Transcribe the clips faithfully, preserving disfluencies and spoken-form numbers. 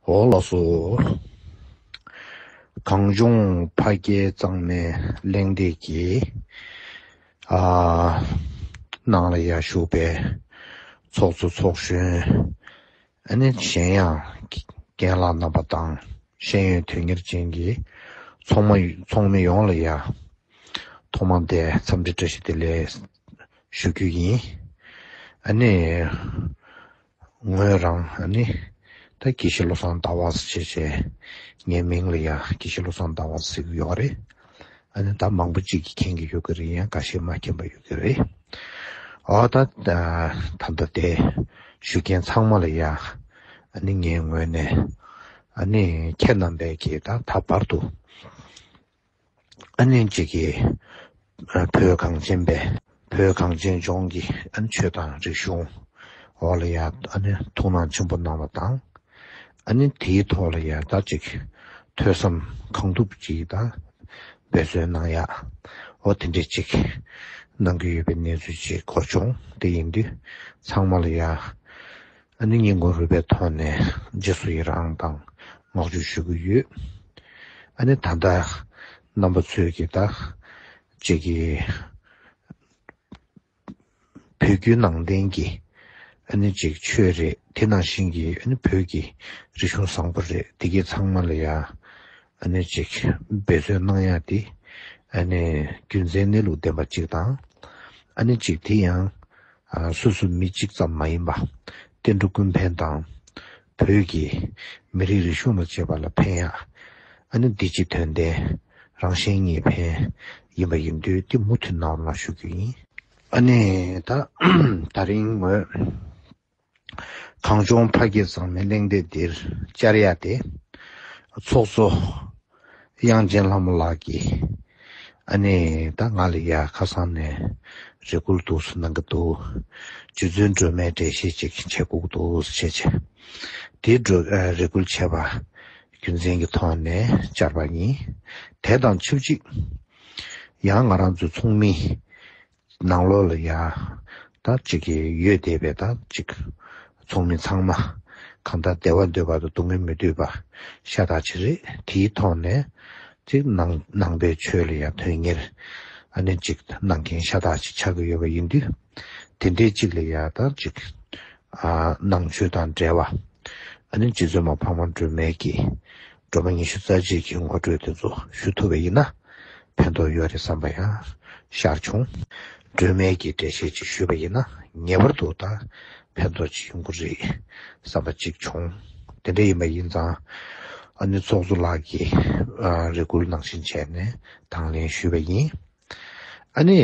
འོ་ལགས་སོ། གངས་ལྗོངས་ཕ་རྒྱལ་གཙང་མའི་གླེང་སྟེགས་ཀྱི་ཨ་ནང་ལ་ཡ་བཞུགས་པའི་ཚོགས་གཙོ་ཚོགས་གཞོན། ཨ་ནི་གཞན་ཡང་རྒན་ལགས་རྣམ་པ་དང་ཤེས་ཡོན་དོན་གཉེར་ཅན་གྱི་ཚོགས་མ་ཚོགས་མི་ཡོངས་ལ་ཡ་ཐོག་མར་དེ་འཚམས་འདྲི་བཀྲ་ཤིས་བདེ་ལེགས་ཞུ་རྒྱུ་ཡིན། ཨ་ནི་ངོས་རང་ཨ་ནི་ད་དགེ་བཤེས་བློ་བཟང་ཟླ་བ་ཟེར་བྱས་བྱས་ངའི་མིང་ལ་ཡ་དགེ་བཤེས་བློ་བཟང་ཟླ་བ་ཟེར་གྱི་ཡོད་རེད། ཨ་ནི་ད་མང་པོ་ཅིག་གིས་མཁྱེན་གྱི་ཡོད་ཀྱི་རེད། ཡང་འགའ་ཤས་མ་མཁྱེན་པ་ཡོད་ཀྱི་རེད། ཨོ་ད་ད་ལྟ་དེ་ཞུ་མཁན་ཚང་མ་ལ་ཡ་ཨ་ནི་ངའི་ངོས་ནས་ཨ་ནི་ཁྱེད་རྣམ་པས་ཀྱིས་ད་ད་བར་དུ་ཨ་ནི་ཅིག་གིས་བོད་གངས་ཅན་པའི་བོད་གངས་ཅན་ལྗོངས་ཀྱི་ཨ་ནི་ཆོས་དང་རིག་གཞུང་འོག་ལ་ཡ་ཨ་ནི་ཐུགས་སྣང་ཆེན་པོ་གནང་བ་དང་། ཨ་ནི་དེའི་ཐོག་ལ་ཡ་ད་ཅིག་ཐོས་བསམ་གང་ཐུབ་ཅིག་ད་འབད་བརྩོན་གནང་ཡ། འོ་དེ་འདྲས་ཅིག་གནང་གི་ཡོད་པའི་གནས་ཚུལ་ཅིག་གོ་བྱུང་། དེ་ཡིན་དུས་ཚང་མ་ལ་ཡ་ཨ་ནི་སྙིང་ཁོང་རུས་པའི་ཐོག་ནས་རྗེས་སུ་ཡི་རང་དང་བསྔགས་བརྗོད་ཞུ་གི་ཡོད། ཨ་ནི་ད་ལྟ་རྣམ་པ་ཚོས་ཀྱི་ད་ཅིག་གི་བོད་བརྒྱུད་ནང་བསྟན་གྱི་ཨ་ནི་ཅིག་ཆོས་རེད། དེ་ནང་བཞིན་གྱི་ཨ་ནི་བོད་ཀྱི་རིག་གཞུང་བཟང་པོ་རེད། དེ་གའི་ཚང་མ་ལ་ཡ་ཨ་ནི་ཅིག་འབད་བརྩོན་གནང་ཡ་དེ་ཨ་ནི་རྒྱུ་མཚན་གནས་ལུགས་ལྡན་པ་ཅིག་དང་། ཨ་ནི་ཅིག་དེ་ཡང་ཨ་སོ་སོ་མི་གཅིག་ཙམ་མ་ཡིན་པ་བསྟན་འགྲོ་ཀུན་ཕན་དང་། བོད་ཀྱི་མི་རིགས་རིག་གཞུང་དང་བཅས་པ་ལ་ཕན་ཡ། ཨ་ནི་འདི་ཅིག་དོན་ལྡན་རང་གཞན་གཉིས་ཕན་ཡིན་པ་ཡིན་དུས་དེ་མུ་མཐུད་གནང་རོགས་གནང་ཞུ་རྒྱུ་ཡིན། ཨ་ནི་ད་ད་རིང་ངོས་གངས་ལྗོངས་ཕ་རྒྱལ་གཙང་མའི་གླེང་སྟེགས་འདིར་བཅར་ཡ་དེ་ཚོགས་གཙོ་དབྱངས་ཅན་ལྷ་མོ་ལགས་ཀྱིས་ཨ་ནི་ད་ང་ལ་ཡ་ཁ་སང་ནས་རེ་སྐུལ་འདུག་སེ་གནང་གི་འདུག། རྗེ་བཙུན་སྒྲོལ་མའི་འགྲེལ་བཤད་ཅིག་བྱེད་དགོས་འདུག་ཟེར་བྱས་བྱས། དེ་འགྲོ་ཨ་རེ་སྐུལ་བྱས་པ་རྒྱུ་མཚན་གྱི་ཐོག་ནས་བཅར་བ་ཡིན། དེ་དང་ཆབས་ཅིག་ཡང་ང་རང་ཚོ་ཚོགས་མི་ནང་ལོགས་ལ་ཡ་ད་ཅིག་གི་ཡོད་བསྡད་པའི་ད་ཅིག་ཚོགས་མི་ཚང་མ་གང་ལྟར་བདེ་བ་འདོད་པ་དང་སྡུག་བསྔལ་མི་འདོད་པ་ཤ་སྟག་ཅིག་རེད། དེའི་ཐོག་ནས་ཅིག་ནང་ནང་པའི་ཆོས་ལ་ཡ་དོན་གཉེར་ཨ་ནི་ཅིག་གནང་མཁན་ཤ་སྟག་ཅིག་ཆགས་ཀྱི་ཡོད་པ་ཡིན་དུས། དེ་འདྲའི་ཅིག་ལ་ཡ་ད་ཅིག་ཨ་ནང་ཆོས་དང་འབྲེལ་བ་ཨ་ནི་རྗེ་བཙུན་མ་འཕགས་མ་སྒྲོལ་མའི་གི་སྒྲོལ་མ་ཉི་ཤུ་རྩ་གཅིག་གི་ངོ་སྤྲོད་དེ་ཚོ་ཞུ་ཐུབ་པ་ཡིན་ན་ཕན་ཐོགས་ཡོད་རེད་བསམ་པ་ཡང་ཤར་བྱུང་། སྒྲོལ་མའི་གི་འགྲེལ་བཤད་ཅིག་ཞུས་པ་ཡིན་ན་ངེས་པར་དུ་ད་ཕན་ཐོགས་ཅིག་ཡོང་གི་རེད་བསམ་པ་ཅིག་བྱུང་། དེ་འདྲ་ཡིན་པ་ཡིན་ཙང་ཨ་ནི་ཚོགས་གཙོ་ལགས་ཀྱིས་ཨ་རེ་སྐུལ་ནང་བཞིན་བྱས་ནས་དང་ལེན་ཞུས་པ་ཡིན། ཨ་ནི་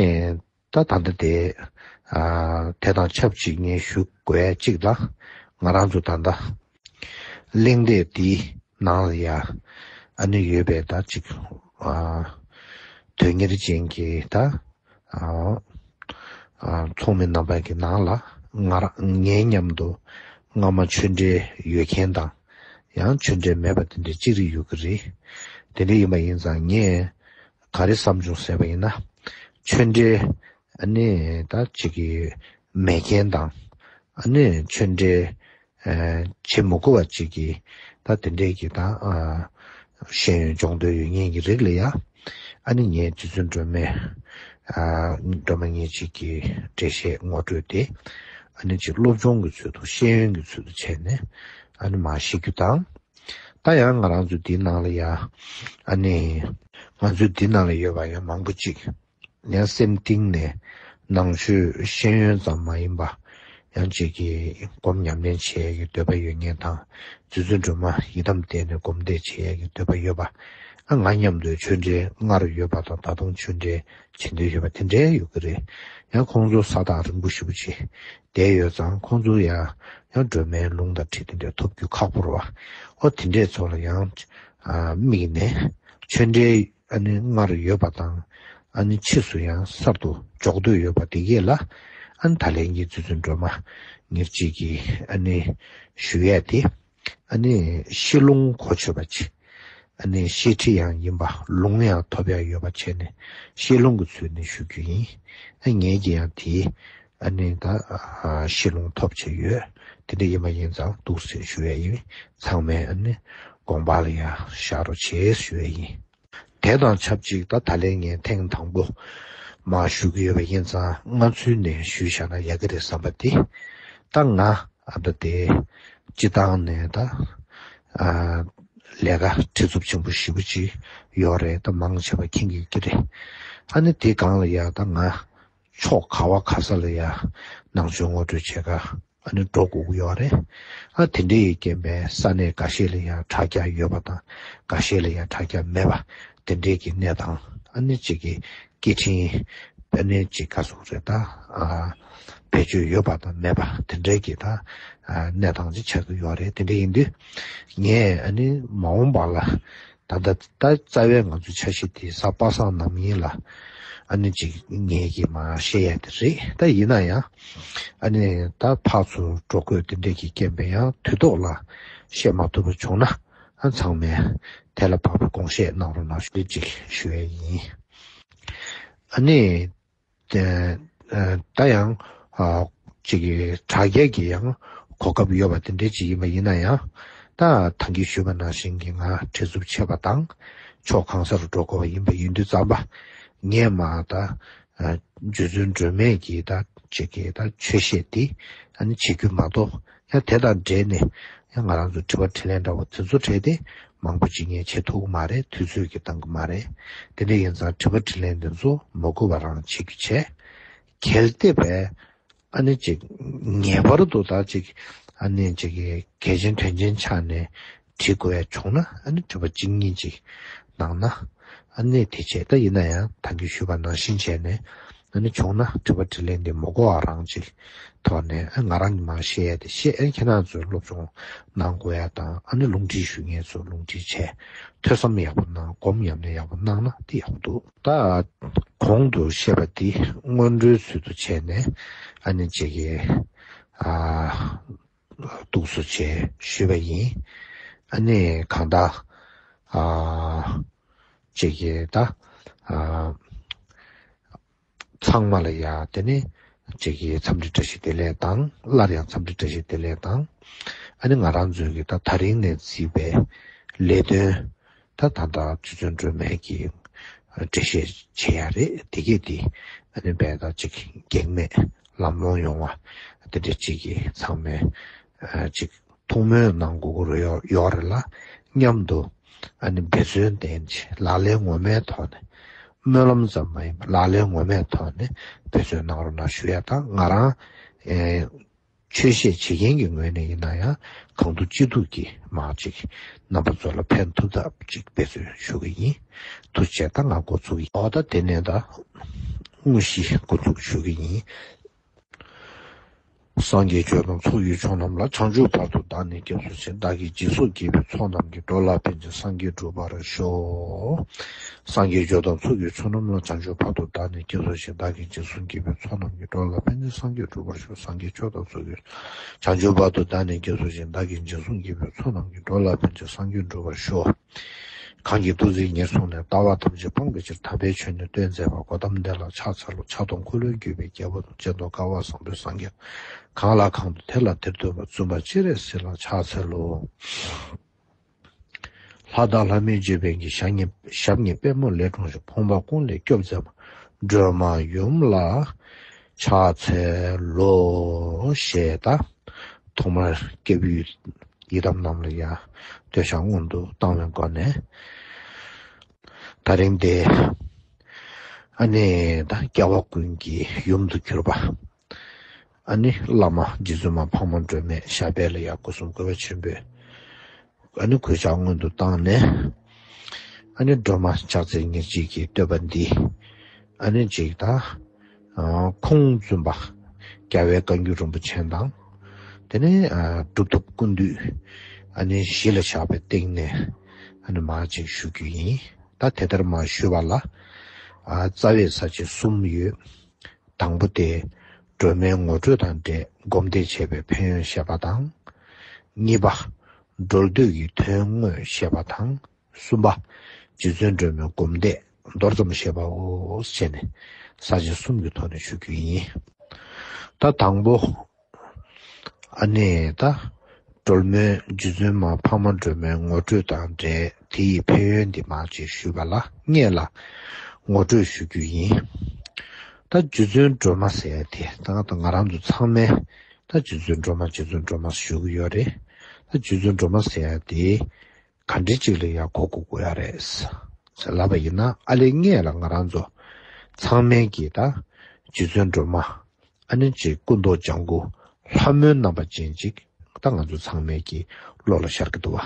ད་ད་ལྟ་དེ་ཨ་དེ་དང་ཆབས་ཅིག་ངས་ཞུ་དགོས་ཡ་གཅིག་ལ། ང་རང་ཚོ་ད་ལྟ་གླེང་སྟེགས་འདིའི་ནང་ལ་ཡ་ཨ་ནི་ཡོད་པའི་ད་ཅིག་ཨ་དོན་གཉེར་ཅན་གྱི་ད་ཨ་ཨ་ཚོགས་མི་རྣམ་པ་གི་ནང་ལ་ང་རང་ངའི་མཉམ་དུ་སྔ་མ་ཆོས་འབྲེལ་ཡོད་མཁན་དང་། ཡང་ཆོས་འབྲེལ་མེད་པ་དེ་འདྲ་ཅིག་རེ་ཡོད་ཀྱི་རེད། དེ་འདྲ་ཡིན་པ་ཡིན་ཙང་ངས་ག་རེ་བསམ་བྱུང་ཟེར་བ་ཡིན་ན། ཆོས་འབྲེལ་ཨ་ནི་ད་ཅིག་གི་མེད་མཁན་དང་། ཨ་ནི་ཆོས་འབྲེལ་ཨ་བྱེད་མི་དགོས་པ་ཅིག་གི་ད་དེ་འདྲའི་གི་ད་ཨ་ཤེས་ཡོན་སྦྱོང་འདོད་ཡོད་མཁན་གྱི་རིགས་ལ་ཡ། ཨ་ནི་ངས་རྗེ་བཙུན་སྒྲོལ་མའི་ཨ་སྒྲོལ་མ་ཉེར་གཅིག་གི་འགྲེལ་བཤད་ངོ་སྤྲོད་དེ་ཨ་ནི་ཅིག་སློབ་སྦྱོང་གི་ཚུལ་དུ་ཤེས་ཡོན་གྱི་ཚུལ་དུ་བྱས་ནས་ཨ་ནི་མར་ཤེས་རྒྱུ་དང་། ད་ཡང་ང་རང་ཚོ་འདི་ནང་ལ་ཡ་ཨ་ནི་ང་ཚོ་འདི་ནང་ལ་ཡོད་པ་ཡང་མང་པོ་ཅིག་ཡང་སེམས་གཏིང་ནས་ནང་ཆོས་ཤེས་ཡོན་ཙམ་མ་ཡིན་པ་ཡང་ཅིག་གི་སྒོམ་ཉམས་ལེན་བྱེད་ཡས་ཀྱི་འདོད་པ་ཡོད་མཁན་དང་། རྗེ་བཙུན་སྒྲོལ་མ་ཡི་དམ་བསྟེན་ནས་སྒོམ་བཟླས་བྱེད་ཡས་ཀྱི་འདོད་པ་ཡོད་པ། ཨ་ང་མཉམ་དུ་ཆོས་འབྲེལ་སྔར་ཡོད་པ་དང་ད་དུང་ཆོས་འབྲེལ་བྱེད་འདོད་ཡོད་པ་དེ་འདྲའི་ཡོད་ཀྱི་རེད། ཡང་ཁོང་ཚོ་ས་ཐག་རིང་པོ་ཞེ་པོ་ཅིག་བསྡད་ཡོད་ཙང་ཁོང་ཚོ་ཡང་ཡང་སྒྲོལ་མའི་ལུང་དང་ཁྲིད་དེ་འདྲ་ཐོབ་རྒྱུ་ཁག་པོ་རེད་བ། ཨོ་དེ་འདྲའི་ཚོ་ལ་ཡང་ཨ་དམིགས་ནས་ཆོས་འབྲེལ་ཨ་ནི་སྔར་ཡོད་པ་དང་ཨ་ནི་ཕྱིས་སུ་ཡང་གསར་དུ་འཇོག་འདོད་ཡོད་པ་དེ་གས་ལ་ཨ་ནི་ད་ལན་གྱི་རྗེ་བཙུན་སྒྲོལ་མ་ཉེར་གཅིག་གི་ཨ་ནི་ཞུ་ཡས་དེ། ཨ་ནི་ཤེས་ལུང་གོ་ཆོད་པ་ཅིག་ཨ་ནི་ཤེས་ཁྲིད་ཡང་ཡིན་པ་ལུང་ཡང་ཐོབ་ཡ་ཡོད་པ་བྱས་ནས་ཤེས་ལུང་གི་ཚུལ་ནས་ཞུ་རྒྱུ་ཡིན། ཨ་ངས་ཀྱི་ཡང་དེའི་ ཨ་ནི་ད་ཨ་ཤི་ལོང་ཐོབ་བྱས་ཡོད། དེ་འདྲ་ཡིན་པ་ཡིན་ཙང་འདུག་ཟེར་ཞུ་ཡས་ཡིན། ཚང་མས་ཨ་ནི་དགོངས་པ་ལ་ཡ་བཞག་རོགས་བྱེད་ཞུ་ཡས་ཡིན། དེ་དང་ཆབས་ཅིག་ད་ད་ལན་ངས་ཐེངས་དང་པོ་མར་ཞུ་གི་ཡོད་པ་ཡིན་ཙང་སྔ་ཚུལ་ནས་ཞུས་བཞག་ན་ཡག་གི་རེད་བསམ་པ་དེ། ད་ང་ཨ་ད་དེ་སྤྱི་བཏང་ནས་ད་ཨ་ལས་ཀ་བྲེལ་འཚུབ་ཆེན་པོ་ཞེ་པོ་ཅིག་ཡོད་རེད། ད་མང་ཆེ་བ་མཁྱེན་གྱི་ཡོད་ཀྱི་རེད། ཨ་ནི་དེ་སྒང་ལ་ཡ་ད་ང་ཕྱོགས་ག་བ་ག་ས་ལ་ཡ་ནང་ཆོས་ངོ་སྤྲོད་བྱེད་ག་ཨ་ནི་འགྲོ་དགོས་ཀྱི་ཡོད་རེད། ཨ་དེ་འདྲའི་རྐྱེན་པས་ས་གནས་འགའ་ཤས་ལ་ཡ་དྲ་རྒྱ་ཡོད་པ་དང་འགའ་ཤས་ལ་ཡ་དྲ་རྒྱ་མེད་པ་དེ་འདྲའི་གི་གནས་སྟངས། ཨ་ནི་གཅིག་གི་སྐད་འཕྲིན་དཔེ་ནས་གཅིག་ག་སོགས་རེད། ད་ཨ་བེད་སྤྱོད་ཡོད་པ་དང་མེད་པ་དེ་འདྲའི་གི་ད་ཨ་གནས་སྟངས་ཅིག་ཆགས་ཀྱི་ཡོད་རེད། དེ་འདྲ་ཡིན་དུས་ངས་ཨ་ནི་མ་འོངས་པ་ལ་ད་ལྟ་ད་རྩ་བའི་ང་ཚོའི་འཆར་གཞི་དེ་གཟའ་པ་སངས་ནམ་ཡིན་ལ་ཨ་ནི་ཅིག་ངེད་ཀྱིས་མར་བཤད་ཡ་དེ་རེད། ད་ཡིན་ན་ཡང་ཨ་ནི་ད་ཕར་ཚུར་འགྲོ་དགོས་དེ་འདྲས་ཀྱི་རྐྱེན་པས་ཡང་དུས་ཐོག་ལ་བཤད་མ་ཐུབ་པ་བྱུང་ན་ཨ་ཚང་མས་དེ་ལ་བབ་པའི་དགོངས་བཞེས་གནང་རོགས་གནང་ཞུ་ཅིག་ཞུ་ཡ་ཡིན། ཨ་ནི། དེ་ཨ་ད་ཡང་ཨ་ཅིག་གི་དྲ་རྒྱ་གི་ཡང་གོ་སྐབས་ཡོད་པ་དེ་འདྲའི་ཅིག་ཡིན་པ་ཡིན་ན་ཡང་ད་ཐང་གིས་ཞུས་པ་ནང་བཞིན་གྱི་ང་བྲེལ་འཚུབ་ཆེ་བ་དང་ཕྱོགས་གང་སར་འགྲོ་དགོས་པ་ཡིན་པ་ཡིན་དུས་ཙམ་པ་ངས་མ་ད་ཨ་རྗེ་བཙུན་སྒྲོལ་མས་ཀྱིས་ད་ཅིག་གི་ད་ཆོས་བཤད་དེ་ཨ་ནི་བྱེད་རྒྱུ་མ་གཏོགས། ཡང་དེ་དང་འབྲེལ་ནས་ཡང་ང་རང་ཚོ་དྲི་བ་དྲིས་ལན་འདྲ་བོ་དེ་ཚོ་དྲིས་ཏེ་མང་པོ་ཅིག་ངས་བྱེད་ཐུབ་ཀྱི་མ་རེད། དུས་ཚོད་ཀྱིས་འདང་གི་མ་རེད། དེ་འདྲ་ཡིན་ཙང་དྲི་བ་དྲིས་ལན་དེ་ཚོ་མ་སྒུག་པ་རང་བྱེད་རྒྱུ་བྱས། གལ་ཏེ་བས་ཨ་ནི་ཅིག་ངེས་པར་དུ་ད་ཅིག་ཨ་ནི་ཅིག་གལ་ཆེན་དོན་ཆེན་ཆགས་ནས་དྲི་དགོས་ཡ་བྱུང་ན་ཨ་ནི་དྲི་བ་གཅིག་གཉིས་ཅིག་གནང་ན་ཨ་ནི་དེ་བྱས། ད་ཡིན་ན་ཡང་ད་གིན་ཞུས་པ་ནང་བཞིན་བྱས་ནས། ཨ་ནི་བྱུང་ན་དྲི་བ་དྲིས་ལན་འདི་མ་གོ་བ་རང་ཅིག་ཐོག་ནས་ཨ་ང་རང་གིས་མར་བཤད་ཡ་དེ་བཤད། ཨ་ཁྱེད་རང་ཚོས་སློབ་སྦྱོང་གནང་དགོས་ཡ་དང་ཨ་ནི་རླུང་འཕྲིན་ཞུ་མཁན་ཚོས་རླུང་འཕྲིན་བྱས། ཐོས་བསམ་ཡག་པོ་གནང་། སྒོམ་ཡག་ནས་ཡག་པོ་གནང་ན་དེ་ཡག་པོ་འདུག་ད་གོང་དུ་བཤད་པ་འདི་སྔོན་འགྲོའི་ཚུལ་དུ་བྱས་ནས་ཨ་ནི་ཅིག་གི་ཨ་འདུག་སེ་བྱས་ཞུས་པ་ཡིན། ཨ་ནི་གང་ལྟར་ཨ་ཅིག་གི་ད་ཨ། ཚང་མ་ལ་ཡ་དེ་ནི་ཅིག་གི་འཚམས་འདྲི་བཀྲ་ཤིས་བདེ་ལེགས་དང་། སླར་ཡང་འཚམས་འདྲི་བཀྲ་ཤིས་བདེ་ལེགས་དང་། ཨ་ནི་ང་རང་ཚོའི་གི་ད་ད་རིང་ནས་བརྩིས་པའི་ལས་དོན་ད་ད་ལྟ་རྗེ་བཙུན་སྒྲོལ་མས་ཀྱི་འགྲེལ་བཤད་བྱེད་ཡ་རེད། དེ་གས་དེ་ཨ་ནི་བས་ད་ཅིག་གེགས་མེད་ལམ་ལྷོང་ཡོང་བ་དེ་འདྲ་ཅིག་གི་ཚང་མས་ཨ་ཅིག་ཐུགས་སྨོན་གནང་དགོས་ཀྱི་རེད་ཡོད་རེད་ལ། མཉམ་དུ་ཨ་ནི་འབད་བརྩོན་ལྡན་ཅིག་ལག་ལེན་ངོ་མའི་ཐོག་ནས། སྨོན་ལམ་ཙམ་མ་ཡིན་པར་ལག་ལེན་ངོ་མའི་ཐོག་ནས་འབད་བརྩོན་གནང་རོགས་གནང་ཞུ་ཡ་དང་། ང་རང་ཨེ་ཆོས་བཤད་བྱེད་མཁན་གྱི་ངོས་ནས་ཡིན་ན་ཡང་གང་ཐུབ་ཅི་ཐུབ་ཀྱིས་མར་ཅིག་རྣམ་པ་ཚོ་ལ་ཕན་ཐོགས་ཐབས་ཅིག་འབད་བརྩོན་ཞུ་གི་ཡིན། ཐུགས་རྗེ་ཆེ། ད་ང་འགོ་ཚུགས་ཡིན། འོ་ད་དེ་ནས་ད་དངོས་གཞི་འགོ་འཛུགས་ཞུ་གི་ཡིན། སངས་རྒྱས་ཆོས་དང་ཚོགས་ཀྱི་མཆོག་རྣམས་ལ། བྱང་ཆུབ་བར་དུ་བདག་ནི་སྐྱབས་སུ་མཆི། བདག་གིས་འཇིགས་སུ་བགྱིས་པའི་ཚོགས་རྣམས་ཀྱིས། འགྲོ་ལ་ཕན་ཕྱིར་སངས་རྒྱས་འགྲུབ་པར་ཤོག། སངས་རྒྱས་ཆོས་དང་ཚོགས་ཀྱི་མཆོག་རྣམས་ལ། བྱང་ཆུབ་བར་དུ་བདག་ནི་སྐྱབས་སུ་མཆི། བདག་གིས་འཇིགས་སུ་བགྱིས་པའི་ཚོགས་རྣམས་ཀྱིས། འགྲོ་ལ་ཕན་ཕྱིར་སངས་རྒྱས་འགྲུབ་པར་ཤོག། སངས་རྒྱས་ཆོས་དང་ཚོགས་ཀྱི་བྱང་ཆུབ་བར་དུ་བདག་ནི་སྐྱབས་སུ་མཆི། བདག་གིས་འཇིགས་སུ་བགྱིས་པའི་ཚོགས་རྣམས་ཀྱིས། འགྲོ་ལ་ཕན་ཕྱིར་སངས་རྒྱས་འགྲུབ་པར་ཤོག། གང་གིས་ཐུགས་བརྩེ་ཉེར་བཟུང་ནས། ལྟ་བ་ཐམས་ཅད་སྤང་བའི་ཕྱིར། དམ་པའི་ཆོས་ནི་སྟོན་མཛད་པ། གོ་ཏམ་དེ་ལ་ཕྱག་འཚལ་ལོ། ཕྱག་སྟོང་འཁོར་ལོས་སྒྱུར་བའི་རྒྱལ་པོ་དང་། སྤྱན་སྟོང་དཀའ་བ་བཟང་པོའི་སངས་རྒྱས། གང་ལ་གང་འདུལ་དེ་ལ་དེར་འདུད་པ། བཙུན་པ་སྤྱན་རས་གཟིགས་ལ་ཕྱག་འཚལ་ལོ། ལྷ་དང་ལྷ་མིན་འཇིག་རྟེན་གྱི། ཞབས་གཉིས་ཞབས་གཉིས་པད་མོ་ལས་འཁྲུངས་ཤིང་། ཕོངས་པ་ཀུན་ལས་སྐྱོབ་མཛད་པ། སྒྲོལ་མ་ཡུམ་ལ་ཕྱག་འཚལ་ལོ། ཞེས་ད་ཐོག་མར་སྐྱབས་ཡུལ་ཡི་དམ་རྣམས་ལ་ཡང་བསྟོད་ཕྱག་སྔོན་དུ་བཏང་བའི་སྒོ་ནས། ད་རིང་འདི་ཨ་ནི་ད་སྐྱེ་བ་ཀུན་གྱི་ཡུམ་དུ་གྱུར་པ་ཨ་ནི་བླ་མ་རྗེ་བཙུན་མ་འཕགས་མ་སྒྲོལ་མའི་ཞབས་པད་ལ་ཡང་སྒོ་གསུམ་གུས་པ་ཆེན་པོས་ཨ་ནི་གུས་ཕྱག་སྔོན་དུ་བཏང་ནས། ཨ་ནི་སྒྲོལ་མ་ཕྱག་འཚལ་ཉེར་གཅིག་གི་བསྟོད་པ་འདི་ཨ་ནི་གཅིག་དང་། ཨ་ཁུངས་བཙུན་པ་རྒྱལ་བའི་བཀའ་འགྱུར་རིན་པོ་ཆེ་དང་། དེ་ནས་ཨ་གྲུབ་ཐོབ་ཀུན་འདུས་ཨ་ནི་གཞི་ལ་བཞག་པའི་སྟེང་ནས་ཨ་ནི་མར་ཅིག་ཞུ་རྒྱུ་ཡིན། ད་དེ་ལྟར་མར་ཞུས་པ་ལ་ཨ་རྩ་བའི་ས་བཅད་གསུམ་ཡོད། དང་པོ་དེ་སྒྲོལ་མའི་ངོ་སྤྲོད་དང་འབྲེལ་སྒོམ་བཟླས་བྱས་པའི་ཕན་ཡོན་བཤད་པ་དང་། གཉིས་པ། སྒྲོལ་འདོད་ཀྱི་དོན་དངོས་བཤད་པ་དང་། གསུམ་པ། རྗེ་བཙུན་སྒྲོལ་མའི་སྒོམ་བཟླས་མདོར་ཙམ་བཤད་པའོ་ཞེས་ནས་ས་བཅད་གསུམ་གྱི་ཐོག་ནས་ཞུ་རྒྱུ་ཡིན། ད་དང་པོ། ཨ་ནི་ད་སྒྲོལ་མའི་རྗེ་བཙུན་མ་འཕགས་མ་སྒྲོལ་མའི་ངོ་སྤྲོད་དང་འབྲེལ་དེ་ཡི་ཕན་ཡོན་འདི་མར་ཅིག་ཞུས་པ་ལ་སྔོན་ལ་ངོ་སྤྲོད་ཞུ་རྒྱུ་ཡིན། ད་རྗེ་བཙུན་སྒྲོལ་མ་ཟེར་ཡ་དེ་ད་ང་ད་ང་རང་ཚོ་ཚང་མས་ད་རྗེ་བཙུན་སྒྲོལ་མ་རྗེ་བཙུན་སྒྲོལ་མ་ཞུ་གི་ཡོད་རེད། ད་རྗེ་བཙུན་སྒྲོལ་མ་ཟེར་ཡ་དེ་ག་འདྲ་ཅིག་ལ་ཡ་གོ་དགོས་ཀྱི་ཡོད་རེད་ཟེར་ལབ་པ་ཡིན་ན། ཨ་ལས་སྔོན་ལ་ང་རང་ཚོ་ཚང་མས་ཀྱི་ད་རྗེ་བཙུན་སྒྲོལ་མ་ཨ་ནི་ཅིག་སྐུ་མདོག་ལྗང་གུ་ལྷ་མོའི་རྣམ་པ་ཅན་ཅིག་ད་ང་ཚོ་ཚང་མས་ཀྱི་བློ་ལ་ཤར་གྱི་འདུག་བ།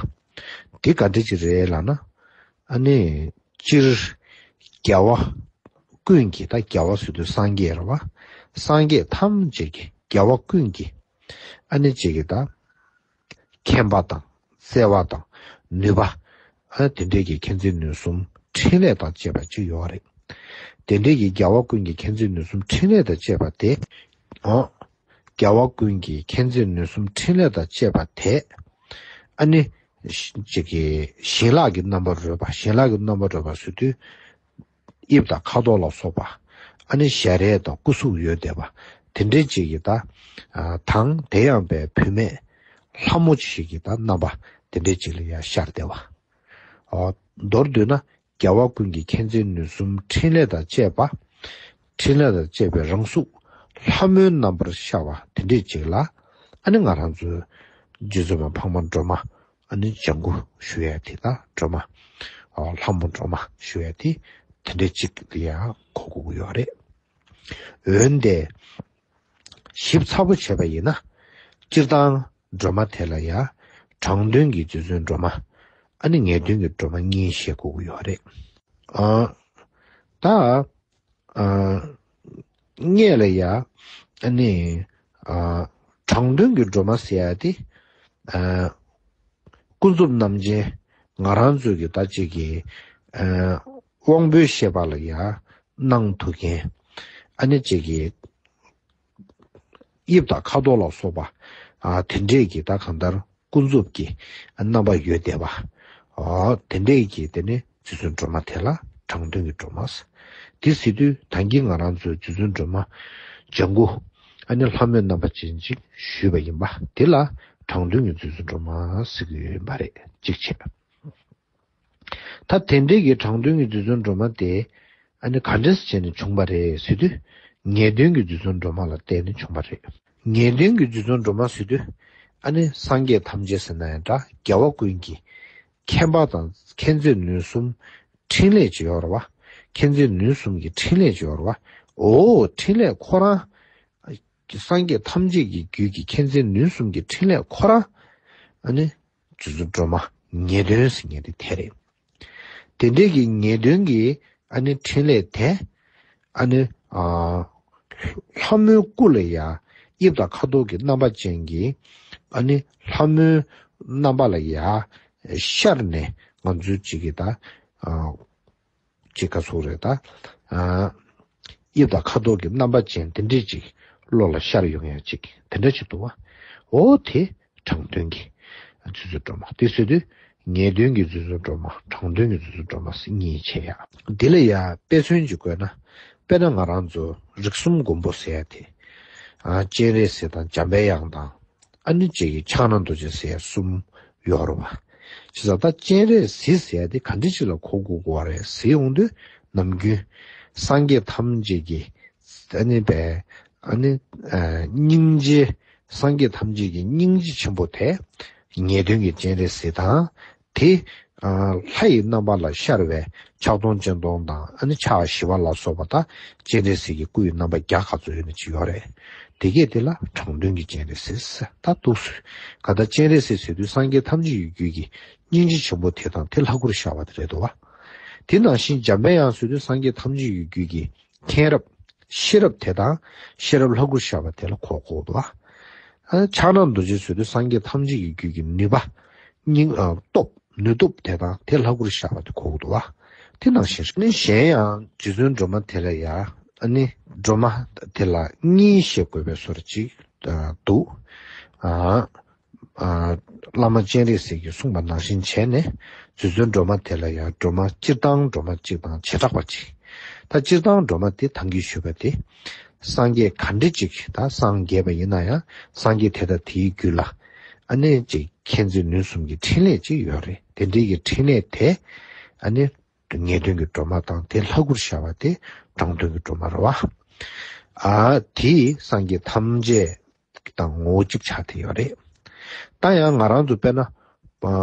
འདི་ག་འདྲ་ཅིག་རེད་ལབ་ན། ཨ་ནི་སྤྱིར་རྒྱལ་བ་ཀུན་གྱི་ད་རྒྱལ་བ་ཟེར་དུས་སངས་རྒྱས་རེད་བ། སངས་རྒྱས་ཐམས་ཅད་ཀྱི་རྒྱལ་བ་ཀུན་གྱི་ཨ་ནི་ཅིག་གི་ད་མཁྱེན་པ་དང་བརྩེ་བ་དང་ནུས་པ། ཨ་དེ་འདྲས་ཀྱི་མཁྱེན་བརྩེ་ནུས་གསུམ་འཕྲིན་ལས་དང་བཅས་པ་ཅིག་ཡོད་རེད། དེ་འདྲས་ཀྱི་རྒྱལ་བ་ཀུན་གྱི་མཁྱེན་བརྩེ་ནུས་གསུམ་འཕྲིན་ལས་དང་བཅས་པ་དེ། ཨོ། རྒྱལ་བ་ཀུན་གྱི་མཁྱེན་བརྩེ་ནུས་གསུམ་འཕྲིན་ལས་དང་བཅས་པ་དེ། ཨ་ནི། ཅིག་གི་བྱིན་རླབས་ཀྱི་རྣམ་པར་རོལ་པ། བྱིན་རླབས་ཀྱི་རྣམ་པར་རོལ་པ་ཟེར་དུས། དབྱིབས་དང་ཁ་དོག་ལ་སོགས་པ། ཨ་ནི་ཞལ་རས་དང་སྐུ་གཟུགས་ཡོད་བསྡད་པ། དེ་འདྲའི་ཅིག་གི་ད། དང་དེ་ཡང་པའི་བུད་མེད་ལྷ་མོ་ཞིག་གི་ད་རྣམ་པ་དེ་འདྲའི་ཅིག་ལ་ཡང་ཤར་བསྡད་པ། ཨོ། མདོར་བསྡུས་ན་རྒྱལ་བ་ཀུན་གྱི་མཁྱེན་བརྩེ་ནུས་གསུམ་འཕྲིན་ལས་དང་བཅས་པ། འཕྲིན་ལས་དང་བཅས་པའི་རང་གཟུགས་ལྷ་མོའི་རྣམ་པར་ཤར་བ་དེ་འདྲའི་ཅིག་ལ། ཨ་ནི་ང་རང་ཚོའི་རྗེ་བཙུན་མ་འཕགས་མ་སྒྲོལ་མ། ཨ་ནི་ལྗང་གུ་ཞུ་ཡ་དེ་དང་སྒྲོལ་མ། ཨ་ལྷ་མོ་སྒྲོལ་མ་ཞུ་ཡ་དེ་དེ་འདྲ་གཅིག་ལ་ཡང་གོ་དགོས་ཀྱི་ཡོད་རེད། འོན་ཏེ་ཞིབ་ཚགས་པོ་བྱས་པ་ཡིན་ན། སྤྱིར་བཏང་སྒྲོལ་མ་དེ་ལ་ཡང་དྲང་དོན་གྱི་རྗེ་བཙུན་སྒྲོལ་མ། ཨ་ནི་ངེས་དོན་གྱི་སྒྲོལ་མ་གཉིས་བཤད་དགོས་ཀྱི་ཡོད་རེད། ཨ་ད། ཨ་སྔོན་ལ་ཡ། ཨ་ནི། ཨ་དྲང་དོན་གྱི་སྒྲོལ་མ་ཟེར་ཡ་དེ། ཨ་ཀུན་རྫོབ་རྣམ་མཁྱེན་ང་རང་ཚོའི་གི་ད་ཅིག་གི། ཨ་དབང་པོའི་ཤེས་པ་ལ་ཡ་སྣང་ཐུབ་མཁན། ཨ་ནི་ཅིག་གི་དབྱིབས་དང་ཁ་དོག་ལ་སོགས་པ། ཨ་དེ་འདྲས་ཀྱི་ད་གང་ལྟར། ཀུན་རྫོབ་ཀྱི་རྣམ་པ་ཡོད་བསྡད་པ། ཨོ། དེ་འདྲས་ཀྱི་དེ་ནི་རྗེ་བཙུན་སྒྲོལ་མ་དེ་ལ་དྲང་དོན་གྱི་སྒྲོལ་མ་ཟེར། དེ་ཟེར་དུས་ད་གིན་ང་རང་ཚོའི་རྗེ་བཙུན་སྒྲོལ་མ་ལྗང་གུ། ཨ་ནི་ལྷ་མོའི་རྣམ་པ་ཅན་ཅིག་ཞུས་པ་ཡིན་པ་དེ་ལ་དྲང་དོན་གྱི་རྗེ་བཙུན་སྒྲོལ་མ་ཟེར་གྱི་ཡོད་པ་རེད། གཅིག་བྱས། ད་དེ་འདྲས་ཀྱི་དྲང་དོན་གྱི་རྗེ་བཙུན་སྒྲོལ་མ་དེ། ཨ་ནི་ག་འདྲས་བྱས་ནས་བྱུང་བ་རེད་ཟེར་དུས། ངེས་དོན་གྱི་རྗེ་བཙུན་སྒྲོལ་མ་ལ་བརྟེན་ནས་བྱུང་བ་རེད། ངེས་དོན་གྱི་རྗེ་བཙུན་སྒྲོལ་མ་ཟེར་དུས། ཨ་ནི་སངས་རྒྱས་ཐམས་ཅད་ཟེར་ན་ཡང་འདྲ། རྒྱལ་བ་ཀུན་གྱི་མཁྱེན་པ་དང་མཁྱེན་བརྩེ་ནུས་གསུམ་འཕྲིན་ལས་ཅིག་ཡོད་རེད་བ། མཁྱེན་བརྩེ་ནུས་གསུམ་གྱི་འཕྲིན་ལས་ཅིག་ཡོད་རེད་བ། འོ་འཕྲིན་ལས་ཁོ་རང་། སངས་རྒྱས་ཐམས་ཅད་ཀྱི་རྒྱུད་ཀྱི་མཁྱེན་བརྩེ་ནུས་གསུམ་གྱི་འཕྲིན་ལས་ཁོ་རང་། ཨ་ནི། རྗེ་བཙུན་སྒྲོལ་མ་ངེས་དོན་ཟེར་མཁན་དེ་དེ་རེད། དེ་འདྲས་ཀྱི་ངེས་དོན་གྱི་ཨ་ནི་འཕྲིན་ལས་དེ། ཨ་ནི། ཨ་ལྷ་མོའི་སྐུ་ལ་ཡ། དབྱིབས་དང་ཁ་དོག་གི་རྣམ་པ་ཅན་གྱི། ཨ་ནི་ལྷ་མོའི་རྣམ་པ་ལ་ཡ། ཤར་ནས་ང་ཚོའི་གཅིག་གི་ད། ཨ་ཅིག་ག་ཚོད་རེད་ད། ཨ་དབྱིབས་དང་ཁ་དོག་གི་རྣམ་པ་ཅན་དེ་འདྲས་ཅིག་བློ་ལ་ཤར་ཡོང་ཡ་ཅིག་དེ་འདྲ་ཅིག་འདུག་བ། འོ་དེ་དྲང་དོན་གྱི་རྗེ་བཙུན་སྒྲོལ་མ། དེ་ཟེར་དུས་ངེས་དོན་གྱི་རྗེ་བཙུན་སྒྲོལ་མ། དྲང་དོན་གྱི་རྗེ་བཙུན་སྒྲོལ་མ་ཟེར་གཉིས་བྱས་ཡ། འདི་ལ་ཡ་དཔེ་མཚོན་ཅིག་བཀོད་ན། དཔེར་ན་ང་རང་ཚོ་རིགས་གསུམ་མགོན་པོ་ཟེར་ཡ་དེ། ཨ་སྤྱན་རས་གཟིགས་དང་འཇམ་པའི་དབྱངས་དང་། ཨ་ནི་གཅིག་གི་ཕྱག་ན་རྡོ་རྗེ་ཟེར་ཡ་གསུམ་ཡོད་རེད་བ། བྱས་ཙང་ད་སྤྱན་རས་གཟིགས་ཟེར་ཡ་དེ་ག་འདྲ་ཅིག་ལ་གོ་དགོས་དགོས་བ་རེད་ཟེར་ཡོང་དུས། ནམ་རྒྱུན་སངས་རྒྱས་ཐམས་ཅད་ཀྱི་ཨ་ནི་པའི་ཨ་ནི་ཨ་སྙིང་རྗེ། སངས་རྒྱས་ཐམས་ཅད་ཀྱི་སྙིང་རྗེ་ཆེན་པོ་དེ་ངེས་དོན་གྱི་སྤྱན་རས་གཟིགས་དང་། དེ་ཨ་ལྷ་ཡི་རྣམ་པ་ལ་ཤར་བའི་ཕྱག་སྟོང་སྤྱན་སྟོང་དང་། ཨ་ནི་ཕྱག་བཞི་པ་ལ་སོགས་པ་དང་། སྤྱན་རས་གཟིགས་ཀྱི་སྐུ་ཡི་རྣམ་པ་བརྒྱ་ག་ཚོད་ཡོད་ན་ཅིག་ཡོད་རེད། དེ་གས་དེ་ལ་དྲང་དོན་གྱི་སྤྱན་རས་གཟིགས་ཟེར། ད་འདུག་སེ་ག་ད་སྤྱན་རས་གཟིགས་ཟེར་དུས་སངས་རྒྱས་ཐམས་ཅད་ཀྱི་རྒྱུད་ཀྱི་སྙིང་རྗེ་ཆེན་པོ་དེ་དང་དེ་ལྷ་སྐུར་ཤར་བ་དེ་རེད་འདུག་བ། དེ་ནང་བཞིན་འཇམ་པའི་དབྱངས་ཟེར་དུས་སངས་རྒྱས་ཐམས་ཅད་ཀྱི་རྒྱུད་ཀྱི་མཁྱེན་རབ། ཤེས་རབ་དེ་དང་ཤེས་རབ་ལྷ་སྐུར་ཤར་བ་དེ་ལ་གོ་དགོས་འདུག་བ། ཨ་ཕྱག་ན་རྡོ་རྗེ་ཟེར་དུས་སངས་རྒྱས་ཐམས་ཅད་ཀྱི་རྒྱུད་ཀྱི་ནུས་པ། སྙིང་ཨ་སྟོབས། ནུས་སྟོབས་དེ་དང་དེ་ལྷ་སྐུར་ཤར་བ་དེ་གོ་དགོས་འདུག་བ། དེ་ནང་བཞིན་ནི་གཞན་ཡང་རྗེ་བཙུན་སྒྲོལ་མ་དེ་ལ་ཡ། ཨ་ནི་སྒྲོལ་མ་དེ་ལ་གཉིས་བཤད་དགོས་པའི་བཟོ་འདྲ་ཅིག་འདུག་ཨ། ཨ་བླ་མ་སྤྱན་རས་གཟིགས་ཀྱིས་གསུངས་པ་ནང་བཞིན་བྱས་ནས། རྗེ་བཙུན་སྒྲོལ་མ་དེ་ལ་ཡང་སྒྲོལ་མ་སྤྱིར་བཏང་སྒྲོལ་མ་གཅིག་དང་བྱེ་བྲག་པ་གཅིག་ད་སྤྱིར་བཏང་སྒྲོལ་མ་དེ་ད་གིན་ཞུས་པ་དེ། སངས་རྒྱས་ག་འདྲ་ཅིག་ད་སངས་རྒྱས་པ་ཡིན་ན་ཡང་སངས་རྒྱས་དེ་དང་དེའི་རྒྱུད་ལ་ཨ་ནི་ཅིག་མཁྱེན་བརྩེ་ནུས་གསུམ་གྱི་ཕྲིན་ལས་ཅིག་ཡོད་རེད། དེ་འདྲའི་གི་ཕྲིན་ལས་དེ་ཨ་ནི་ངེས་དོན་གྱི་སྒྲོན་མ་དང་དེ་ལྷ་སྐུར་ཤར་བ་དེ་དྲང་དོན་གྱི་སྒྲོན་མ་རེད་བ། ཨ་དེ་སངས་རྒྱས་ཐམས་ཅད་དང་ངོ་བོ་གཅིག་ཆགས་བསྡད་ཡོད་རེད། ད་ཡང་ང་རང་ཚོ་དཔེར་ན་ཨ་